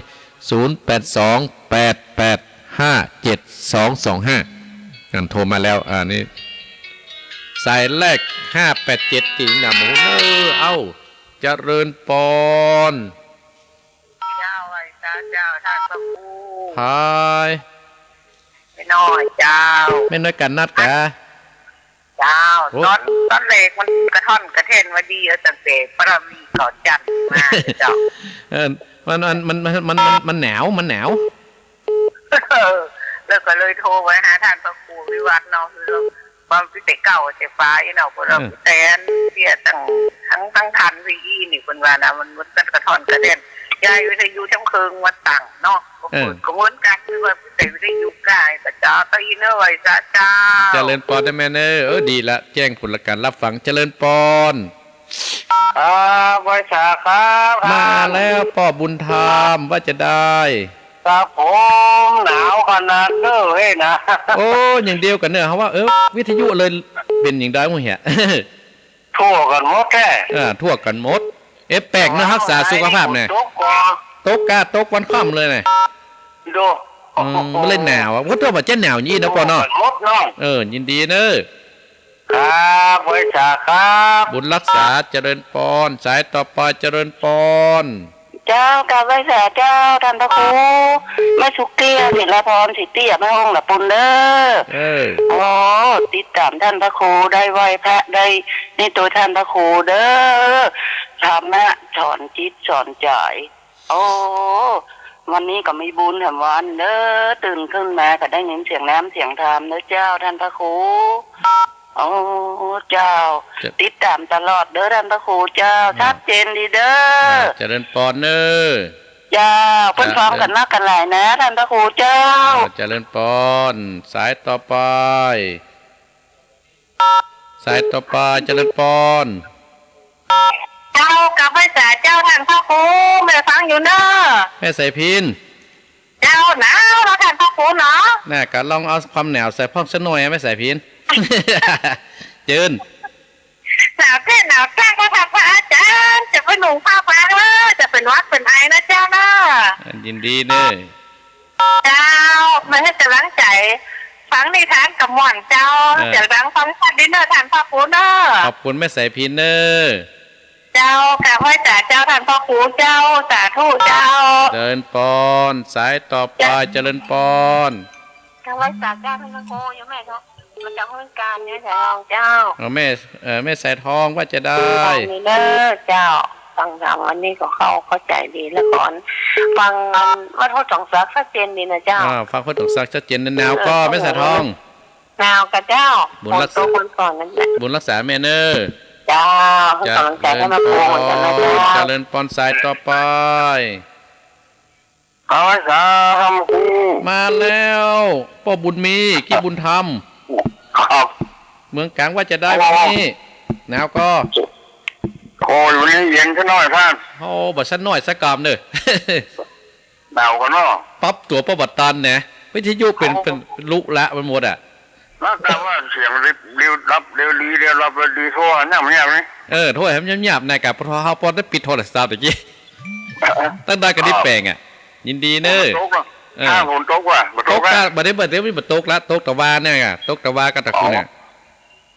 ศูนย์แปดสอง แปดแปดห้า เจ็ดสองสองห้า นั่นโทรมาแล้ว อ่า นี่ สายแรก ห้าแปดเจ็ด จริงนะ โอ้โห เอ้า เจริญปอน เจ้า ไหว้สาเจ้า ท่านพระครู พาย แม่น้อยเจ้า แม่น้อยกั๋นนัดกา เจ้า โอ้ ต๋อน ต๋อนแรกมันกระท่อนกระแท่นว่าดี เอาตั้งแต่ปรมีเขาจันทน์มาเจ้า เออ มัน มัน มันหนาว มันหนาว เออ แล้วก็เลยโทรไปหาท่านพระครูวิวัฒน์เนาะ คือว่าพิเศษเก่าเสียฟ้าอีเนาะ พวกเรา เออ แตนเตี้ยตั้ง ทั้ง ทั้งทันวีอีนี่ เปิ้นว่านะ มัน มันกระท่อนกระแท่น ย้ายวิทยุทั้งเคิงมาตั้งเนาะ เออ ก็เหมือนกั๋น คือว่าพิเศษวิทยุกาย ก็เจ้า ก็อีเนอร์ ไหว้สาเจ้า เจริญปอนนะแม่เนอ เออ ดีละ แจ้งผลการรับฟัง เจริญปอน ครับ ไหว้สาครับ มาแล้วป้อบุญธรรม ว่าจะได้ ครับผม หนาวขนาดเน้อเฮ้ยนะ โอ้ อย่างเดียวกั๋นเนอะ เฮาว่า เออ วิทยุเลยเป๋นอย่างใดวะเหีย ทั่วกั๋นหมดแท้ อ่า ทั่วกั๋นหมด เอ๊ะ แปลกเนอะ รักษาสุขภาพเนี่ย ตกก่อ ตกกา ตกวันค่ำเลยเนี่ย ดู อืม มันเลยหนาวอะ ว่าแต่ว่าจะหนาวอย่างนี้นะป้อเนาะ ทั่วกั๋นหมดเนาะ เออ ยินดีเนอะ ครับ ไหว้สาครับ บุญรักษา เจริญปอน สายต่อไป เจริญปอน เจ้า กราบไหว้สาเจ้า ท่านพระครู แม่สุเกลี้ยง ศิลาพร ศรีเตี้ย แม่ฮ่อง ละปุณเด้อ เออ โอ้ ติดต๋ามท่านพระครู ได้ไหว้พระ ได้นี่ตวยท่านพระครูเด้อ ธรรมะสอนจิตสอนใจ โอ้ วันนี้ก็มีบุญแถมวันเด้อ ตื่นขึ้นมาก็ได้ยินเสียงน้ำเสียงธรรมเด้อเจ้า ท่านพระครู โอ้ เจ้า จะ ติดต๋ามตลอดเด้อ ท่านพระครูเจ้า อ่า ชัดเจนดีเด้อ อ่า เจริญปอนเนอะ เจ้า เปิ้น อ่า ฟังกั๋นนักกั๋นหลายนะ ท่านพระครูเจ้า อ่า เจริญปอน สายต่อไป สายต่อไป เจริญปอน เจ้า กราบไหว้สาเจ้า ท่านพระครู แม่ฟังอยู่เนอะ แม่สายพิณ เจ้า หนาวเนาะ ท่านพระครูเนาะ น่ะ ก็ลองเอาความหนาวใส่พ่องสักหน่อย แม่สายพิณ เจิญ หนาวแท้หนาวจังเนาะ ท่านพระอาจารย์ จะไปหนุ่งผ้าบางเนอะ จะเป๋นหวัดเป๋นไอนะเจ้าเนอะ อ่า ยินดีเนอะ เจ้า มาหื้อก๋ำลังใจ๋ ฟังนิทานกำม่วนเจ้า เออ เสียงดังฟังชัดดีเนอะ ท่านพระครูเนอะ ขอบคุณแม่สายพิณเนอะ เจ้า กราบไหว้สาเจ้า ท่านพระครูเจ้า สาธุเจ้า เจริญปอน สายต่อไป เจ้า เจริญปอน กราบไหว้สาเจ้า ท่านพระครู อยู่แม่เจ้า มาจากเมืองกาญจน์เนี่ยเจ้า เจ้า เออ แม่ เออ แม่สายทองว่าจะได้ นี่เด้อเจ้า ฟังธรรมวันนี้ก็เข้า เข้าใจ๋ดี แล้วก่อน ฟังวัดโพธิ์สองศักดิ์ชัดเจนดีนะเจ้า อ่า ฟังวัดโพธิ์สองศักดิ์ชัดเจนนะ หนาวก่อ เออ แม่สายทอง หนาวก่อเจ้า บุญรักษา ฝนตกวันก่อนนั้นแหละ บุญรักษาแม่เน้อ เจ้า ให้ก๋ำลังใจ๋กันนะ เจริญปอน ปู่ นะเจ้า เจริญปอน สายต่อไป เข้าพรรษาธรรมครู มาแล้ว ป้อบุญมี กี้บุญธรรม ครับ เมืองก๋างว่าจะได้ โอ้ วันนี้ หนาวก่อ โอ้ย วันนี้เย็นสักหน่อยครับ โอ้ บ่สักหน่อยสักกำเน้อ หนาวก่อเนาะ ปรับตั๋วป้อบ่ตันนะ วิทยุเป๋น เอ้า เป๋นลุละไปหมดอะ แล้วแต่ว่าเสียงเร็ว เร็วดับ เร็วดี เร็วดับ เร็วดี โทรหาเงียบๆ นี่ เออ โทรหาเงียบๆ นะ กะ พอเฮาปอได้ปิดโทรศัพท์ตะกี้ เออ ตั้งได้กะได้แป๋งอะ ยินดีเน้อ ฝนตกอะ เออ อ้าว ฝนตกว่ะ บ่ตก ตก ละ กะ บ่ได้ บ่ได้ บ่ตกละ ตกตะวาเนี่ยอะ ตกตะวากะตะคืนเนี่ย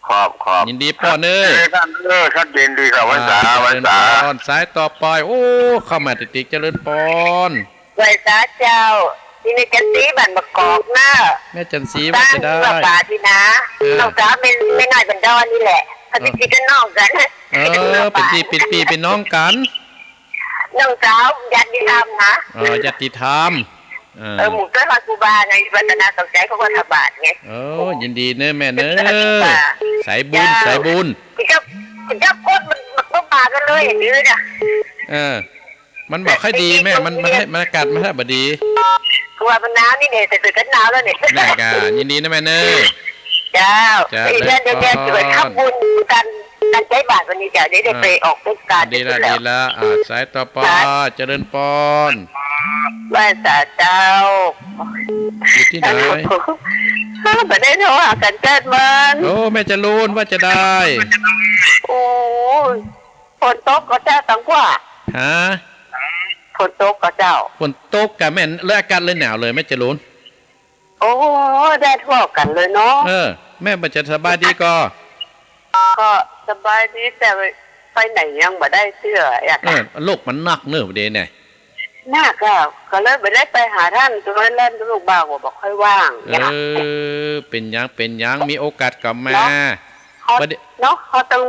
ครับ ครับ ยินดีป้อเน้อ เออ ท่านเน้อ ชัดเจนดีครับ ไหว้สา อ่า ไหว้สา เจริญปอน สายต่อไป โอ้ เข้ามาติดๆ เจริญปอน ไหว้สาเจ้า นี่แม่จันทร์ศรีบ้านบางกอกเน้อ แม่จันทร์ศรีว่าจะได้ สร้างวัดป่าที่นา เออ น้องสาวแม่ แม่น้อยบ้านดอนนี่แหละ เขาติดๆ กั๋นน้องกั๋น เออ เป๋นพี่ เป๋นพี่ เป๋นน้องกั๋น น้องสาวญาติธรรมนะ เออ ญาติธรรม เออ เออ หมู่ต้อยฮอดครูบาไง วัฒนาสองใจเขาก็ทบาทไง เออ ยินดีเน้อแม่เน้อ สายบุญ เจ้า สายบุญ เจ้า เจ้าโคตรมัน มันก็มากันเลยอย่างนี้นะ เออ มันบ่ค่อยดีแม่ มัน มันให้ มันอากาศมันให้บ่ดี กลัวมันหนาวนี่เนี่ย แต่เกิดกันหนาวแล้วเนี่ย แม่กะ ยินดีเน้อแม่เน้อ เจ้า เจ้า เดี๋ยว เดี๋ยว เดี๋ยว เดี๋ยว เจริญปอน เดี๋ยวทำบุญกั๋น กั๋นใส่บาตรวันนี้เจ้า เดี๋ยวได้ไปออกเทศกาล อ่า ดีละ ดีละ อ่า สายต่อไป ครับ เจริญปอน ไหว้สาเจ้า อยู่ตี้ไหน บ่ได้โทรหากั๋นแจ๊ดมัน โอ้ แม่จรูนว่าจะได้ โอ้ย ฝนตกก่อเจ้าตังกว่า ฮะ ฝนตกก่อเจ้า ฝนตกก่อแม่น เลยอากาศเลยหนาวเลยแม่จรูน โอ้ แดดฮ้อนกั๋นเลยเนาะ เออ แม่บ่จะสบายดีก่อ ก็สบายดี แต่ไปไหนยังบ่ได้เตื้อ อยาก เออ โรคมันหนักเน้อเดี๋ยวนี้ หนักอะ ก็เลยบ่ได้ไปหาต้าน ก็เลยเล่นลูกบ่าวก็บ่ค่อยว่าง เออ เป๋นหยัง เป๋นหยัง มีโอกาสก็มา เนาะ เฮา บ่ได้ เนาะ เฮาต้อง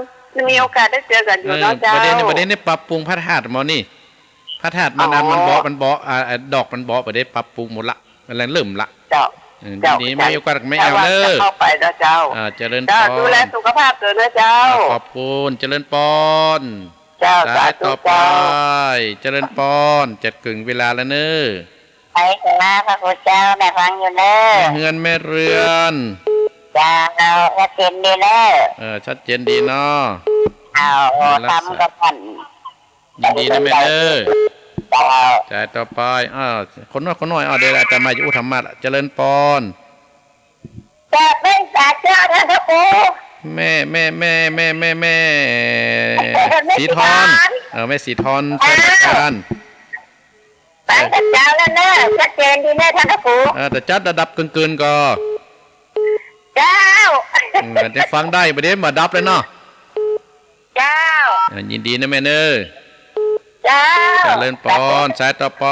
มีโอกาสได้เจอกั๋นอยู่เนาะ เออ เจ้า บ่ได้ บ่ได้ปรับปรุงพระธาตุหม้อนี่ พระธาตุมัน อ๋อ มันเบาะ มันเบาะ อ่า อ่า ดอกมันเบาะ บ่ได้ปรับปรุงหมดละ กำลังเริ่มละ เจ้า เออ เจ้า ดีๆ เจ้า มีโอกาสก็มาแอวเน้อ จะเข้าไปนะเจ้า อ่า เจริญปอน เจ้า ดูแลสุขภาพด้วยนะเจ้า อ่า ขอบคุณ เจริญปอน เจ้า สายต่อไป สาธุเจ้า เจริญปอน จะเกินเวลาแล้วเน้อ ไปเถิงนะพระคุณเจ้า แม่ฟังอยู่เน้อ แม่เฮือน แม่เรือน เจ้า ชัดเจนดีเน้อ เออ ชัดเจนดีเนาะ เอา โอ้ ธรรมก็ผ่อน ยินดีนะแม่เน้อ เจ้า สายต่อไป อ้าว คนน้อย คนน้อย อ้าว เดี๋ยวอาตมาจะอู้ธรรมะละ เจริญปอน กราบไหว้สาเจ้าท่านพระครู แม่ แม่ แม่ แม่ แม่ แม่ แม่ แม่ศรีธร ศรีธร เออ แม่ศรีธร อ้าว ชัยประการ ไปกับเจ้าแล้วเน้อ ชัดเจนดีเน้อท่านพระครู เออ แต่จัดระดับเกินๆ ก่อ เจ้า อืม จะฟังได้ บ่ได้มาดับเลยเนาะ เจ้า อ่า ยินดีนะแม่เน้อ เจ้า เจริญปอน สายต่อไป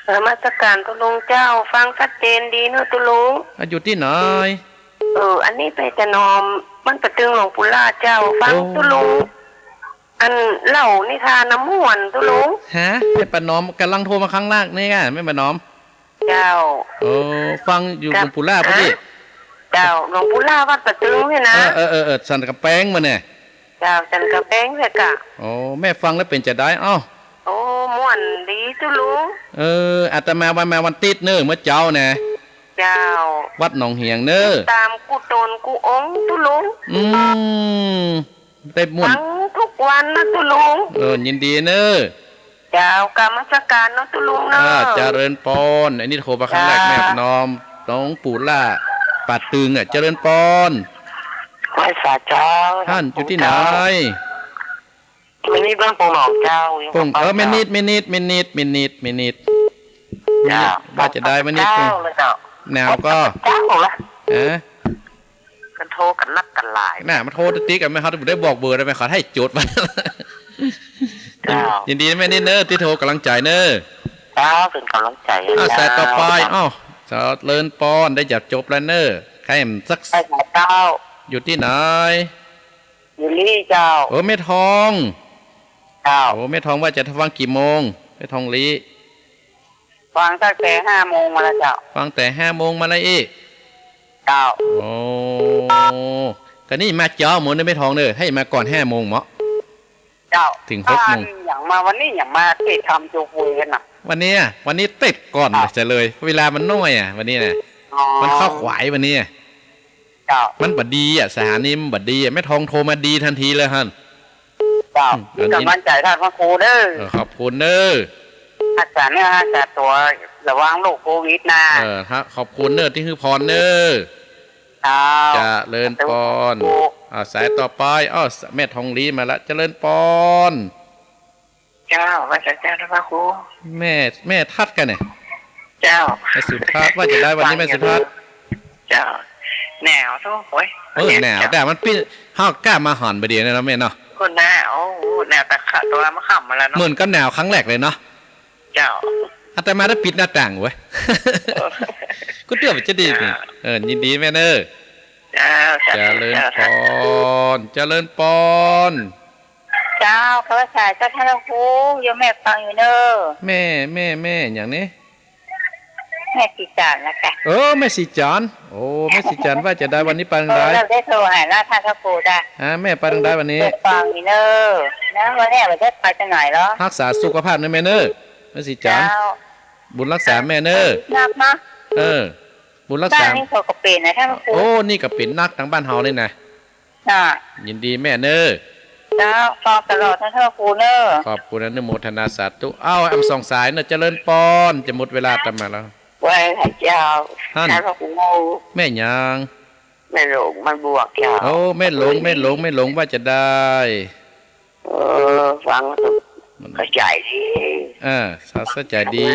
นมัสการตุ๊ลุงเจ้า ฟังชัดเจนดีเน้อตุ๊ลุง อ่ะ อยู่ตี้ไหน เออ อันนี้ไปจะนอม บ้านป่าตึงหลวงปู่ล่าเจ้า ฟัง โอ้ ตุ๊ลุง อันเล่านิทานน้ำม่วนตุ๊ลุง ฮะ แม่ประนอมก่ำลังโทรมาครั้งแรกนี่ไง แม่ประนอม เจ้า โอ้ ฟังอยู่ ครับ หลวงปู่ล่าพอดี ฮะ เจ้า หลวงปู่ล่าวัดป่าตึงนี่นะ เออ เออ เออ เออ สันกำแพงมาเนี่ย เจ้า สันกำแพงเลยกะ โอ้ แม่ฟังแล้วเป๋นจะใด เอ้า โอ้ ม่วนดีตุ๊ลุง เออ อาตมาวัน มาวันติ๊ดเน้อ เมื่อเจ๊านะ เจ้า วัดหนองเหียงเน้อ ต๋ามกู้ต๋นกู้องค์ตุ๊ลุง อืม ได้ม่วน ฟังทุกวันนะตุ๊ลุง เออ ยินดีเน้อ เจ้า กราบนมัสการเนาะตุ๊ลุงเนาะ อ่า เจริญปอน อันนี้โทรมาครั้งแรก เจ้า แม่ประนอม หลวงปู่ล่า ป่าตึงอ่ะ เจริญปอน ไหว้สาเจ้า ท่านอยู่ตี้ไหน วันนี้บ้านโป่งหนองเจ้า โป่ง เออ แม่นิด แม่นิด แม่นิด แม่นิด แม่นิด เจ้า ว่าจะได้แม่นิด เจ้าเลยเจ้า หนาวก่อ เจ้าละ เออ กันโทรกันนักกันหลาย น่ะ มาโทรติ๊กๆ กันไหมครับ ได้บอกเบอร์ได้ไหม ขอให้จดไว้ เจ้า ยินดีนะแม่นิดเน้อ ตี้โทรก่ำลังใจ๋เน้อ เจ้า เป๋นก่ำลังใจ๋ อ่ะ เจ้า สายต่อไป อ้าว เจริญปอน ได้จับจบแล้วเน้อ แต้มสัก ไปหาเจ้า อยู่ตี้ไหน อยู่ลี้เจ้า โอ้ แม่ทอง เจ้า โอ้ แม่ทองว่าจะฟังกี่โมง แม่ทองลี้ ฟังตั้งแต่ห้าโมงมาแล้วเจ้า ฟังแต่ห้าโมงมาแล้วอี้ เจ้า โอ้ กะนี้มาเจ๊าหมดเน่อแม่ทองเน่อ หื้อมาก่อนห้าโมงเมาะ เจ้า เถิงหกโมง อ่า อย่างมาวันนี้อย่างมาเตะทำโจกุยกั๋นน่ะ วันนี้อะ วันนี้เตะก่อน เจ้า เสียเลย เวลามันน้อยอะ วันนี้น่ะ อ๋อ มันเข้าขวายวันนี้อะ เจ้า มันบ่ดีอะ สถานีมันบ่ดีอะ แม่ทองโทรมาดีทันทีเลยหั้น เจ้า อืม อันนี้ กำลังใจ๋ต้านพระครูเน่อ เออ ขอบคุณเน่อ ฮักษาเนื้อฮักษาตั๋ว ระวังโรคโควิดนะ เออ ฮะ ขอบคุณเน่อตี้หื้อพรเน่อ เจ้า เจริญปอน สาธุ อ่า สายต่อไป อ้อ แม่ทองลี้มาละ เจริญปอน เจ้า ไหว้สาเจ้าพระครู แม่ แม่ทัดกั๋นเนี่ย เจ้า แม่สุทัศน์ ว่าจะไดวันนี้แม่สุทัศน์ เจ้า หนาวโถ่ โอ๊ย เออ หนาว เจ้า แต่มันปิ้น เฮาก้ามาหันบ่าเดี่ยวนี้เนาะแม่เนาะ ก็หนาว หนาวแต่ขาตัวมาค่ำมาแล้วเนาะ เหมือนกับหนาวครั้งแรกเลยเนาะ เจ้า อาตมาได้ปิดหน้าต่างเว้ย เออ ก็เตื้อว่าจะดีนี่ เจ้า เออ ยินดีแม่เน่อ เจ้า สาธุ เจริญปอน เจ้า สาธุ เจริญปอน เจ้า ขอสายเจ้าท่านพระครู โยมแม่ฟังอยู่เน่อ แม่ แม่ แม่หยังนี่ แม่ศรีจันทร์นะจ๊ะ เออ แม่ศรีจันทร์ โอ้ แม่ศรีจันทร์ ว่าจะไดวันนี้ไปตางใด เออ แล้วได้โทรหาท่านพระครูจ้ะ ฮะ แม่ไปตางใดวันนี้ ฟังอยู่เน่อ นะ วันนี้บ่ได้ไปตางไหนหรอ ฮักษาสุขภาพเน่อแม่เน่อ แม่ศรีจันทร์ เจ้า บุญฮักษาแม่เน่อ นักนะ เออ บุญฮักษา บ้านนี้เขาก็เป๋นนะท่านพระครู โอ้ นี่ก็เป๋นนักตางบ้านเฮานี่นะ จ้ะ ยินดีแม่เน่อ เจ้า ฟังตลอดนะท่านพระครูเน่อ ขอบคุณ อนุโมทนาสาธุ เอ้า แอมสองสายเน่อ เจริญปอน จะหมดเวลาอาตมาแล้ว ไหว้พระเจ้า ท่าน ท่านพระครู แม่หยัง แม่หลงบ้านบวกเจ้า โอ้ แม่หลง แม่หลง แม่หลง ว่าจะได เออ ฟัง มัน เข้าใจ๋ดี อ่า เข้าใจ๋ดี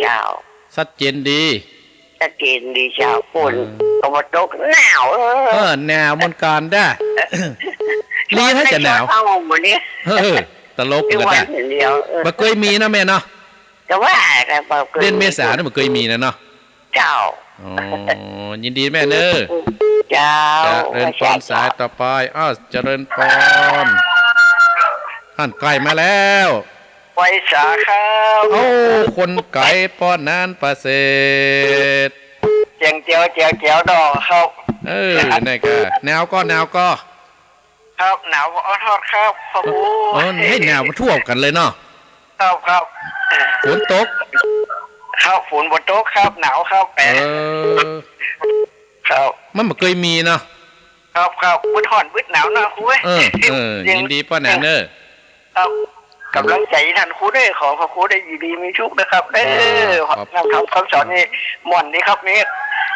เจ้า ชัดเจนดี ชัดเจนดีเจ้า ฝน เออ ก็บ่ตก หนาว เออ เออ หนาวเหมือนกั๋นด้า ลีถ้าจะหนาว ร้อนทั้งวันนี้ เออ ตลกเหมือนกั๋นด้า วันเดียว เออ บ่เกยมีเนาะแม่เนาะ ก็ว่ากัน บ่เกยมี เดือนเมษานี่บ่เกยมีนะเนาะ เจ้า อ๋อ ยินดีแม่เน่อ เจ้า เจริญปอน สายต่อไป อ้าว เจริญปอน ท่านใก้มาแล้ว ไหว้สาครับ โอ้ คนไก๋ป้อนนานประเสริฐ เจียงเจียว เจียวเจียวดอกครับ เออ นี่ก็ หนาวก่อ หนาวก่อ ครับ หนาวบ่ออดทอดครับ ครับ โอ้ หื้อหนาวทั่วกั๋นเลยเนาะ ครับ ครับ ฝนตก ครับ ฝนบ่ตกครับ หนาวครับ เออ ครับ มันบ่เกยมีเนาะ ครับ ครับ บึดฮ้อนบึดหนาวเนาะครูเอ้ย เออ เออ เย็น ยินดีป้อหนานเน่อ ครับ กำลังใจ๋ท่านครูเน่อ ขอพระครูได้อยู่ดีมีสุขนะครับ เออ เออ ขอบ นำธรรมคำสอนนี่ม่วนดีครับ มี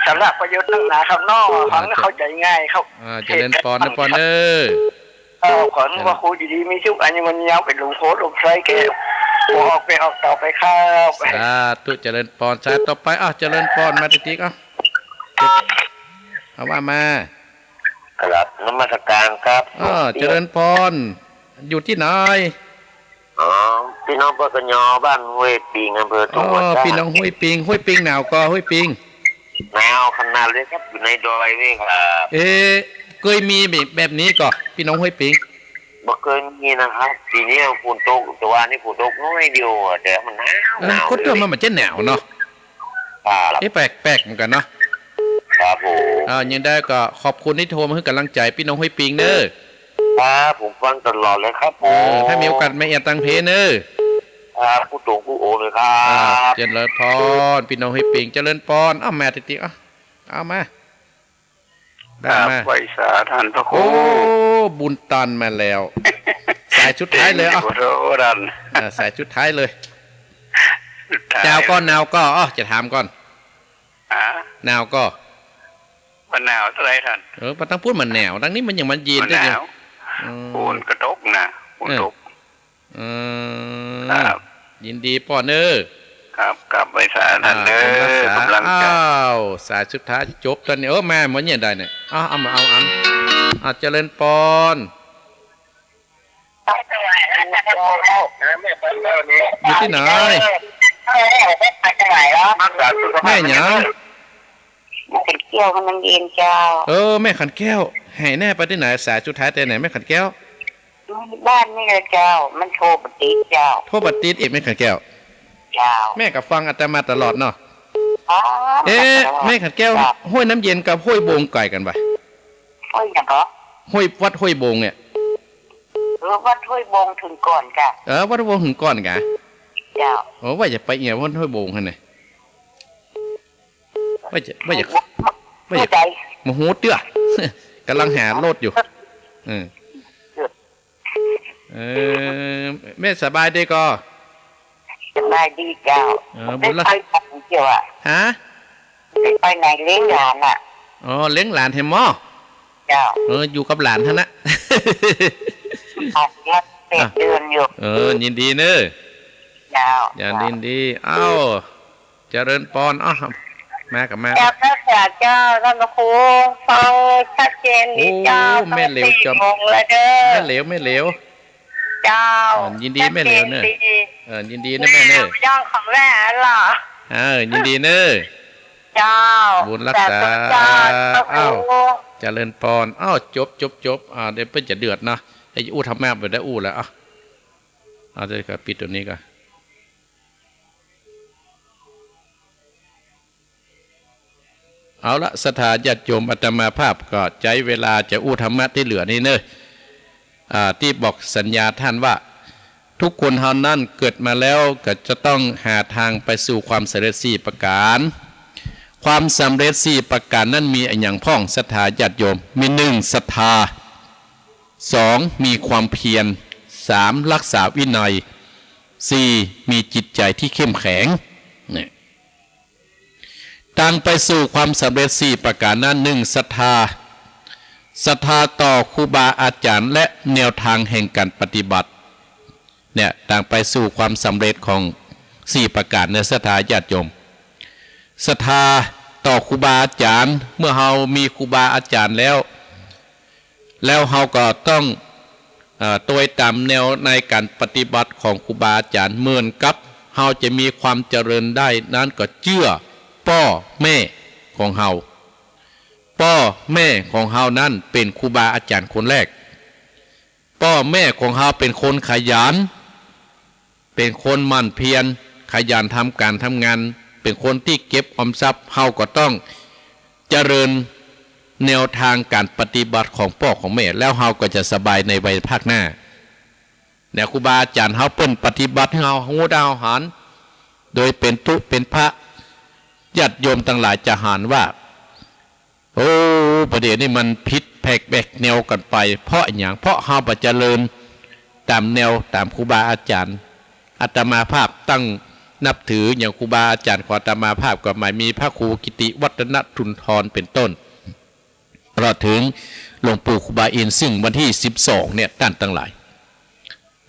สาระประโยชน์นักหนาครับเนาะ อ่า ฟังแล้วเข้าใจ๋ง่ายครับ อ่า เจริญปอนนะปอนเน่อ เออ ขอให้พระครูอยู่ดีมีสุข อายุมั่นยืนยาว เป๋นหลวงโพธิ์หลวงไทรแก่ บ่ออกไปออกต่อไปครับ สาธุ เจริญปอน สายต่อไป อ้าว เจริญปอน มาติดๆ อ้าว เอาว่ามา กราบนมัสการครับ อ้าว เจริญปอน อยู่ตี้ไหน อ๋อ ปี้น้องปกญ บ้านห้วยปิง อำเภอทุ่งหัวช้าง อ๋อ ปี้น้องห้วยปิง ห้วยปิงหนาวก่อ ห้วยปิง หนาวขนาดเลยครับ อยู่ในดอยนี่ครับ เอ๊ะ เกยมีแบบ แบบนี้ก่อ ปี้น้องห้วยปิง บ่เกยมีนะครับ ปี๋นี้ฝนตก แต่ว่านี่ฝนตกน้อยเดียวอะ แต่มันหนาว เออ หนาว คนตัวมัน เลย มันจะหนาวเนาะ ครับ เอ๊ะ แปลกๆ เหมือนกั๋นเนาะ ครับผม อ่า ยังไดก็ขอบคุณตี้โทรมาหื้อกำลังใจ๋ปี้น้องห้วยปิงเน่อ ครับ ผมฟังตลอดเลยครับผม เออ หื้อมีโอกาสมาเยียมตังเพเน่อ ครับ กู้ตรงกู้โอเลยครับ อ่า เจริญปอน ปี้น้องห้วยปิง เจริญปอน เอามาติดๆ เอา เอามา ได้มา ครับ ไหว้สาท่านพระครู โอ้ บุญตันมาแล้ว สายสุดท้ายเลย เอ้า ขอโทษท่าน อ่า สายสุดท้ายเลย สุดท้าย หนาวก่อ หนาวก่อ อ้อ จะถามก่อน ฮะ หนาวก่อ มันหนาวเต้าใดท่าน เออ ปะตังปู๊นมันหนาว ตังนี้มันยังมันเย็น มันหนาว ได้ยัง อืม ฝนก็ตกนะ ฝนตก เออ อืม ครับ ยินดีป้อเน่อ ครับ ครับ ไหว้สาท่านเน่อ อ่า บุญฮักษา กำลังใจ๋ อ้าว สายสุดท้ายจบตอนนี้ เออ มาหมดเนี่ยได้เนี่ย เอา เอามา เอาอัน อ่ะ เจริญปอน อยู่ตี้ไหน แม่หยัง แม่ขันแก้ว ห้วยน้ำเย็นเจ้า เออ แม่ขันแก้ว หายแน่ไปตี้ไหน สายสุดท้ายไปไหน แม่ขันแก้ว บ้านนี่แหละเจ้า มันโทรบ่ติดเจ้า โทรบ่ติดอีก แม่ขันแก้ว เจ้า แม่ก็ฟังอาตมาตลอดเนาะ อ๋อ เอ๊ะ ตลอด แม่ขันแก้ว เจ้า ห้วยน้ำเย็นกับห้วยบงไกลกั๋นบ่ ห้วยหยังก็ ห้วย วัดห้วยบงเนี่ย เออ วัดห้วยบงเถิงก่อนกะ เออ วัดห้วยบงเถิงก่อนกะ เจ้า โอ้ ว่าจะไปเอี่ยวัดห้วยบงหั่นน่ะ ว่าจะ ว่าจะ ว่าจะ บ่ฮู้เตื้อ ก๋ำลังหารถอยู่ เออ เออ แม่สบายดีก่อ สบายดีเจ้า เออ บุญละ ได้ไปไหนเจ้าอะ ฮะ ได้ไปไหนเลี้ยงหลานอะ อ๋อ เลี้ยงหลานแหมมอ เจ้า เออ อยู่กับหลานหั้นนะ ผ่านเดือน แปดเดือนอยู่ เออ ยินดีเน้อ เจ้า อย่า ยินดี เอ้า เจริญปอน อ้อ มากับมา เจ้า พระเจ้า เจ้า ท่านพระครู ฟังชัดเจนดีเจ้า โอ้ แม่เหลว สี่ จอม โมงแล้วเด้อ แม่เหลว แม่เหลว เจ้า อ่า ยินดีแม่เหลวเน้อ ชัดเจนดี เออ ยินดีนะแม่เน้อ ย่องของแม่เหรอ เออ ยินดีเน้อ เจ้า บุญรักษา สาธุเจ้า พระครู อ้าว เจริญปอน อ้าว จบ จบ จบ อ่า เดี๋ยวเปิ้นจะเดือดเนาะ ไอ้อู้ธรรมะไปได้อู้แล้ว อ่ะ เอา เดี๋ยวก็ปิดตรงนี้ก่อน เอาละ ศรัทธาญาติโยม อาตมาภาพก็ใจ๊เวลาจะอู้ธรรมะตี้เหลือนี้เน้อ อ่า ตี้บอกสัญญาต้านว่า ทุกคนเฮานั้นเกิดมาแล้วก็จะต้องหาตางไปสู่ความสำเร็จสี่ประก๋าน ความสำเร็จสี่ประก๋านนั้นมีอะหยังพ่อง ศรัทธาญาติโยม มี หนึ่ง ศรัทธา สอง มีความเพียร สาม รักษาวินัย สี่ มีจิตใจ๋ตี้เข้มแข็ง เนี่ย ตางไปสู่ความสำเร็จสี่ประก๋านนั้น หนึ่ง ศรัทธา ศรัทธาต่อครูบาอาจ๋ารย์และแนวตางแห่งก๋านปฏิบัติ เนี่ย ตางไปสู่ความสำเร็จของสี่ประก๋านเนี่ย ศรัทธาญาติโยม ศรัทธาต่อครูบาอาจ๋ารย์ เมื่อเฮามีครูบาอาจ๋ารย์แล้ว แล้วเฮาก็ต้อง เอ่อ ตวยต๋ามแนวในก๋านปฏิบัติของครูบาอาจ๋ารย์ เหมือนกับเฮาจะมีความเจริญได้นั้นก็เจื้อป้อแม่ของเฮา ป้อแม่ของเฮานั้นเป๋นครูบาอาจ๋ารย์คนแรก ป้อแม่ของเฮาเป๋นคนขยัน เป๋นคนหมั่นเพียร ขยันทำก๋านทำงาน เป๋นคนตี้เก็บออมทรัพย์ เฮาก็ต้องเจริญแนวตางก๋านปฏิบัติของป้อของแม่ แล้วเฮาก็จะสบายในวัยภาคหน้า เนี่ย ครูบาอาจ๋ารย์เฮาเปิ้นปฏิบัติหื้อเฮาฮู้เต้าหัน โดยเป๋นตุ๊เป๋นพระ ญาติโยมตังหลายจะหันว่า โอ้ ประเดี๋ยวนี้มันผิดแผกแหวกแนวกั๋นไป เพราะอะหยัง เพราะเฮาบ่เจริญต๋ามแนวต๋ามครูบาอาจ๋ารย์ อาตมาภาพตั้งนับถืออย่างครูบาอาจ๋ารย์ของอาตมาภาพก็หมายมีพระครูกิติวัฒนสุนทรเป๋นต้น ตลอดเถิงหลวงปู่ครูบาอินทร์ ซึ่งวันตี้สิบสองเนี่ย ต้านตังหลาย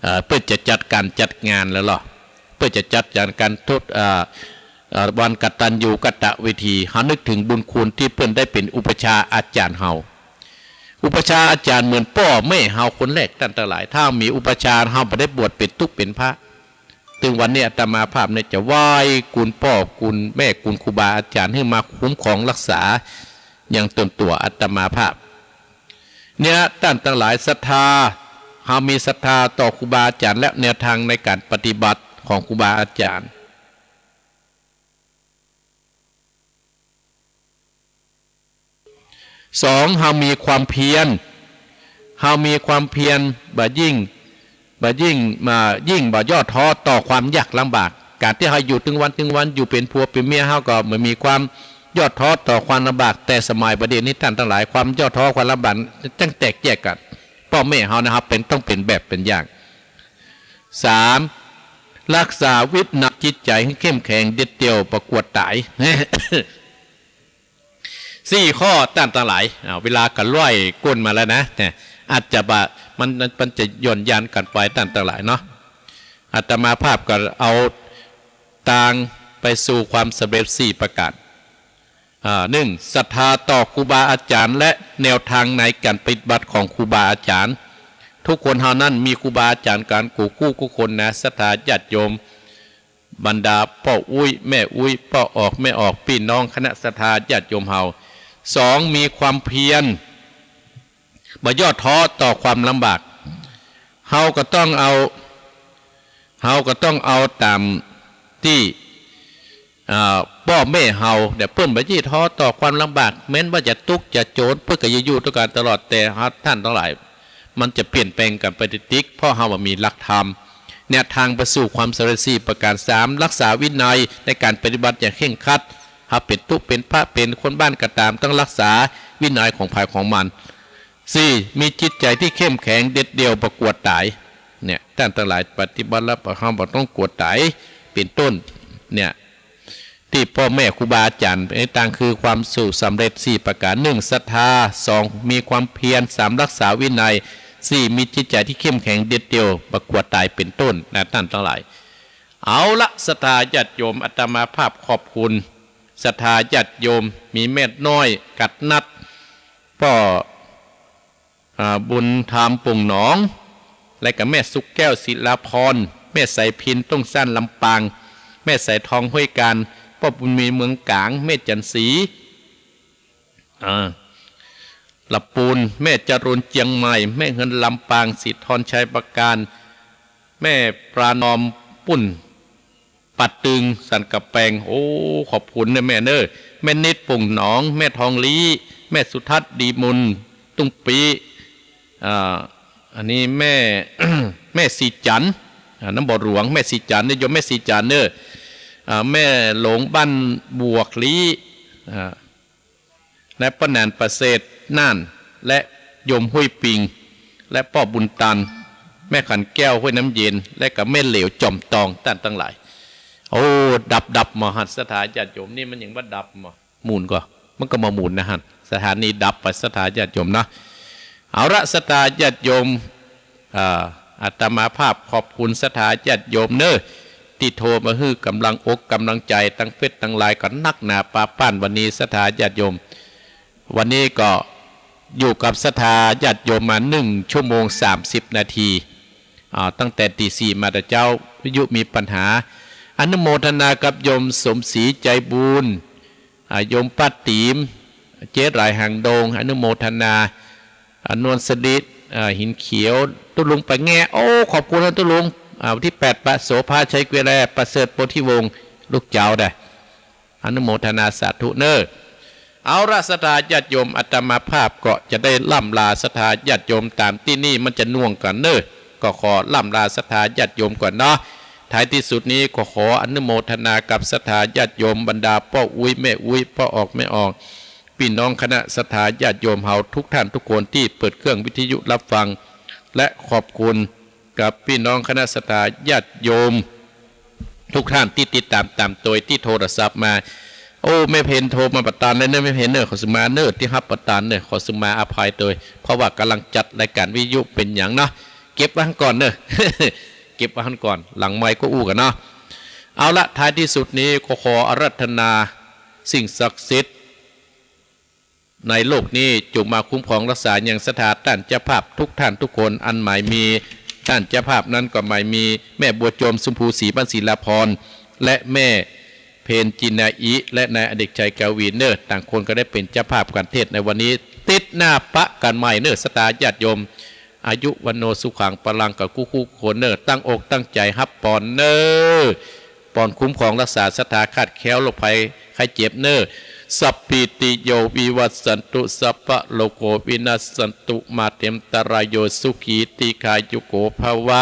เอ่อ เปิ้นจะจัดก๋านจัดงานแล้วลอ เปิ้นจะจัดก๋านทด เอ่อ เอ่อ วันกตัญญูกตเวที เฮานึกเถิงบุญคุณตี้เปิ้นได้เป๋นอุปัชฌาย์อาจ๋ารย์เฮา อุปัชฌาย์อาจ๋ารย์เหมือนป้อแม่เฮาคนแรก ต้านตังหลาย ถ้ามีอุปัชฌาย์เฮาบ่ได้บวชเป๋นตุ๊เป๋นพระ เถิงวันนี้อาตมาภาพเนี่ยจะไหว้คุณป้อคุณแม่คุณครูบาอาจ๋ารย์หื้อมาคุ้มครองรักษาอย่างตนตั๋วอาตมาภาพ เนี่ย ต้านตังหลายศรัทธา เฮามีศรัทธาต่อครูบาอาจ๋ารย์และแนวตางในก๋านปฏิบัติของครูบาอาจ๋ารย์ สอง เฮามีความเพียร เฮามีความเพียร บ่ยิ่ง บ่ยิ่ง อ่า ยิ่งบ่ย่อท้อต่อความยากลำบาก ก๋านตี้เฮาอยู่ตึงวันตึงวัน อยู่เป๋นผัวเป๋นเมีย เฮาก็บ่มีความย่อท้อต่อความลำบาก แต่สมัยบ่าเดี่ยวนี้ต้านตังหลาย ความย่อท้อความลำบากจั้งแตกแยกกั๋น ป้อแม่เฮานะครับ เป๋น ต้องเป๋นแบบเป๋นอย่าง สาม รักษาวินัยจิตใจ๋หื้อเข้มแข็ง เด็ดเดี่ยวบ่กลัวต๋าย สี่ข้อต้านตังหลาย อ่า เวลาก็ล่อยก้นมาแล้วนะ เนี่ย อาจจะบ่า มัน มัน มันจะหย่อนยานกั๋นไปต้านตังหลายเนาะ อาตมาภาพก็เอาตางไปสู่ความสำเร็จสี่ประก๋าน อ่า หนึ่ง ศรัทธาต่อครูบาอาจ๋ารย์และแนวตางในก๋านปฏิบัติของครูบาอาจ๋ารย์ ทุกคนเฮานั้นมีครูบาอาจ๋ารย์กั๋นกู้กู้กู้คนนะ ศรัทธาญาติโยม บรรดาป้ออุ๊ย แม่อุ๊ย ป้อออก แม่ออก ปี้น้องคณะศรัทธาญาติโยมเฮา สอง มีความเพียร บ่ย่อท้อต่อความลำบาก เฮาก็ต้องเอา เฮาก็ต้องเอาต๋ามตี้ อ่า ป้อแม่เฮาเนี่ย เปิ้นบ่ย่อท้อต่อความลำบาก แม้นว่าจะตุ๊กจะโจร เปิ้นก็จะอยู่ตวยกั๋นตลอด แต่เฮา ต้านตังหลาย มันจะเปลี่ยนแปลงกั๋นไปติกๆ เพราะเฮาบ่มีหลักธรรม แนวทางไปสู่ความสำเร็จสี่ประการ สาม รักษาวินัยในก๋านปฏิบัติอย่างเคร่งครัด เฮาเป๋นตุ๊เป๋นพระเป๋นคนบ้านก็ต๋าม ต้องรักษาวินัยของใผของมัน สี่ มีจิตใจ๋ตี้เข้มแข็งเด็ดเดี่ยว บ่กั๋วต๋าย เนี่ย ต้านตังหลายปฏิบัติแล้วเฮาบ่ต้องกั๋วต๋าย เป๋นต้น เนี่ย ตี้ป้อแม่ครูบาอาจ๋ารย์ ในตางคือความสู่สำเร็จสี่ประการ หนึ่ง ศรัทธา สอง มีความเพียร สาม รักษาวินัย สี่ มีจิตใจ๋ตี้เข้มแข็งเด็ดเดี่ยว บ่กั๋วต๋าย เป๋นต้น นะ ต้านตังหลาย เอาละ ศรัทธาญาติโยม อาตมาภาพขอบคุณ ศรัทธาญาติโยม มีแม่น้อย กัดนัด ป้อ อ่า บุญธรรม ปุ่งหนอง และก็แม่สุขแก้ว ศิลาพร แม่สายพิณ ต้งซ่าน ลำปาง แม่สายทอง ห้วยกาญ ป้อบุญมี เมืองก๋าง แม่จันทร์ศรี อ่า ละปูน แม่จรูน เจียงใหม่ แม่เฮือน ลำปาง ศรีธร ชัยประการ แม่ประนอม ปุ้น ป่าตึง สันกำแปง โอ้ ขอบคุณเน่อแม่เน่อ แม่นิด ปุ่งหนอง แม่ทองลี้ แม่สุทัศน์ ดีมูล ตุ้งปี้ อ่า อันนี้แม่ แม่ศรีจันทร์ อ่า น้ำบ่อหลวง แม่ศรีจันทร์เน่อ โยมแม่ศรีจันทร์เน่อ อ่า แม่หลง บ้านบวกลี้ อ่า และป้อหนาน ประเสริฐ น่าน และโยม ห้วยปิง และป้อบุญตัน แม่ขันแก้ว ห้วยน้ำเย็น และก็แม่เหลว จอมตอง ต้านตังหลาย โอ้ ดับดับหมอหัน ศรัทธาญาติโยม นี่มันยังบ่ดับหมอ หมุนก่อ มันก็มาหมุนนะหัน สถานีดับไป ศรัทธาญาติโยมนะ เอาละ ศรัทธาญาติโยม อ่า อาตมาภาพขอบคุณศรัทธาญาติโยมเน่อ ตี้โทรมาหื้อกำลังอกกำลังใจ๋ ตังเฟซตังไลน์ก็นักหนาปาป้าน วันนี้ศรัทธาญาติโยม วันนี้ก็อยู่กับศรัทธาญาติโยมมาหนึ่งชั่วโมงสามสิบนาที อ่า ตั้งแต่ตีสี่มาแต่เจ๊า วิทยุมีปัญหา อนุโมทนากับโยมสมศรี ใจบุญ อ่า โยมป้าตี๋ม เจ๊หลาย หางดง อนุโมทนา อ่า นวลสนิท อ่า หินเขียว ตุ๊ลุงปะแงะ โอ้ ขอบคุณนะตุ๊ลุง อ่า วันที่แปด ปะโสภา ชัยเกวียนแล ประเสริฐ โพธิวงศ์ ลูกเจ้าได้ อนุโมทนาสาธุเน่อ เอาละ ศรัทธาญาติโยม อาตมาภาพก็จะได้ล่ำลาศรัทธาญาติโยมต๋ามตี้นี่ มันจะน่วงกั๋นเน่อ ก็ขอล่ำลาศรัทธาญาติโยมก่อนเนาะ ท้ายที่สุดนี้ก็ขออนุโมทนากับศรัทธาญาติโยม บรรดาป้ออุ๊ย แม่อุ๊ย ป้อออก แม่ออก ปี้น้องคณะศรัทธาญาติโยมเฮาทุกท่านทุกคนตี้เปิดเครื่องวิทยุรับฟัง และขอบคุณกับปี้น้องคณะศรัทธาญาติโยม ทุกท่านตี้ติดต๋ามต๋ามตวยตี้โทรศัพท์มา โอ้ แม่เพ็ญโทรมาบ่ตันเลยเน่อ แม่เพ็ญเน่อ ขอสุมาเน่อ ตี้ฮับบ่ตันเน่อ ขอสุมาอภัยตวย เพราะว่ากำลังจัดรายก๋านวิทยุเป๋นอย่างเนาะ เก็บไว้ก่อนเน่อ เก็บไว้ก่อน หลังไมค์ก็อู้กั๋นเนาะ เอาละ ท้ายที่สุดนี้ก็ขออาราธนาสิ่งศักดิ์สิทธิ์ ในโลกนี้จุ่งมาคุ้มครองรักษายังศรัทธาต้านเจ้าภาพทุกท่านทุกคน อันหมายมีต้านเจ้าภาพนั้นก็หมายมีแม่บัวโจม ชมพู ศรีบ้านศิลาพร และแม่เพ็ญ จินนาอิ และนายอเนกชัย กาวินเน่อ ต่างคนก็ได้เป๋นเจ้าภาพก๋านเทศน์ในวันนี้ ติ๊ดหน้าปะกั๋นใหม่เน่อ ศรัทธาญาติโยม อายุ วัณโณ สุขัง พลัง กับกู้ๆ คนเน่อ ตั้งอกตั้งใจ๋ฮับปอนเน่อ ปอนคุ้มครองรักษาศรัทธาขาดแคล้วโรคภัยไข้เจ็บเน่อ สัพพีติโยวิวัชชันตุ สัพพะโรโควินัสสันตุ มาเตอันตะราโย สุขีทีฆายุโกภะวะ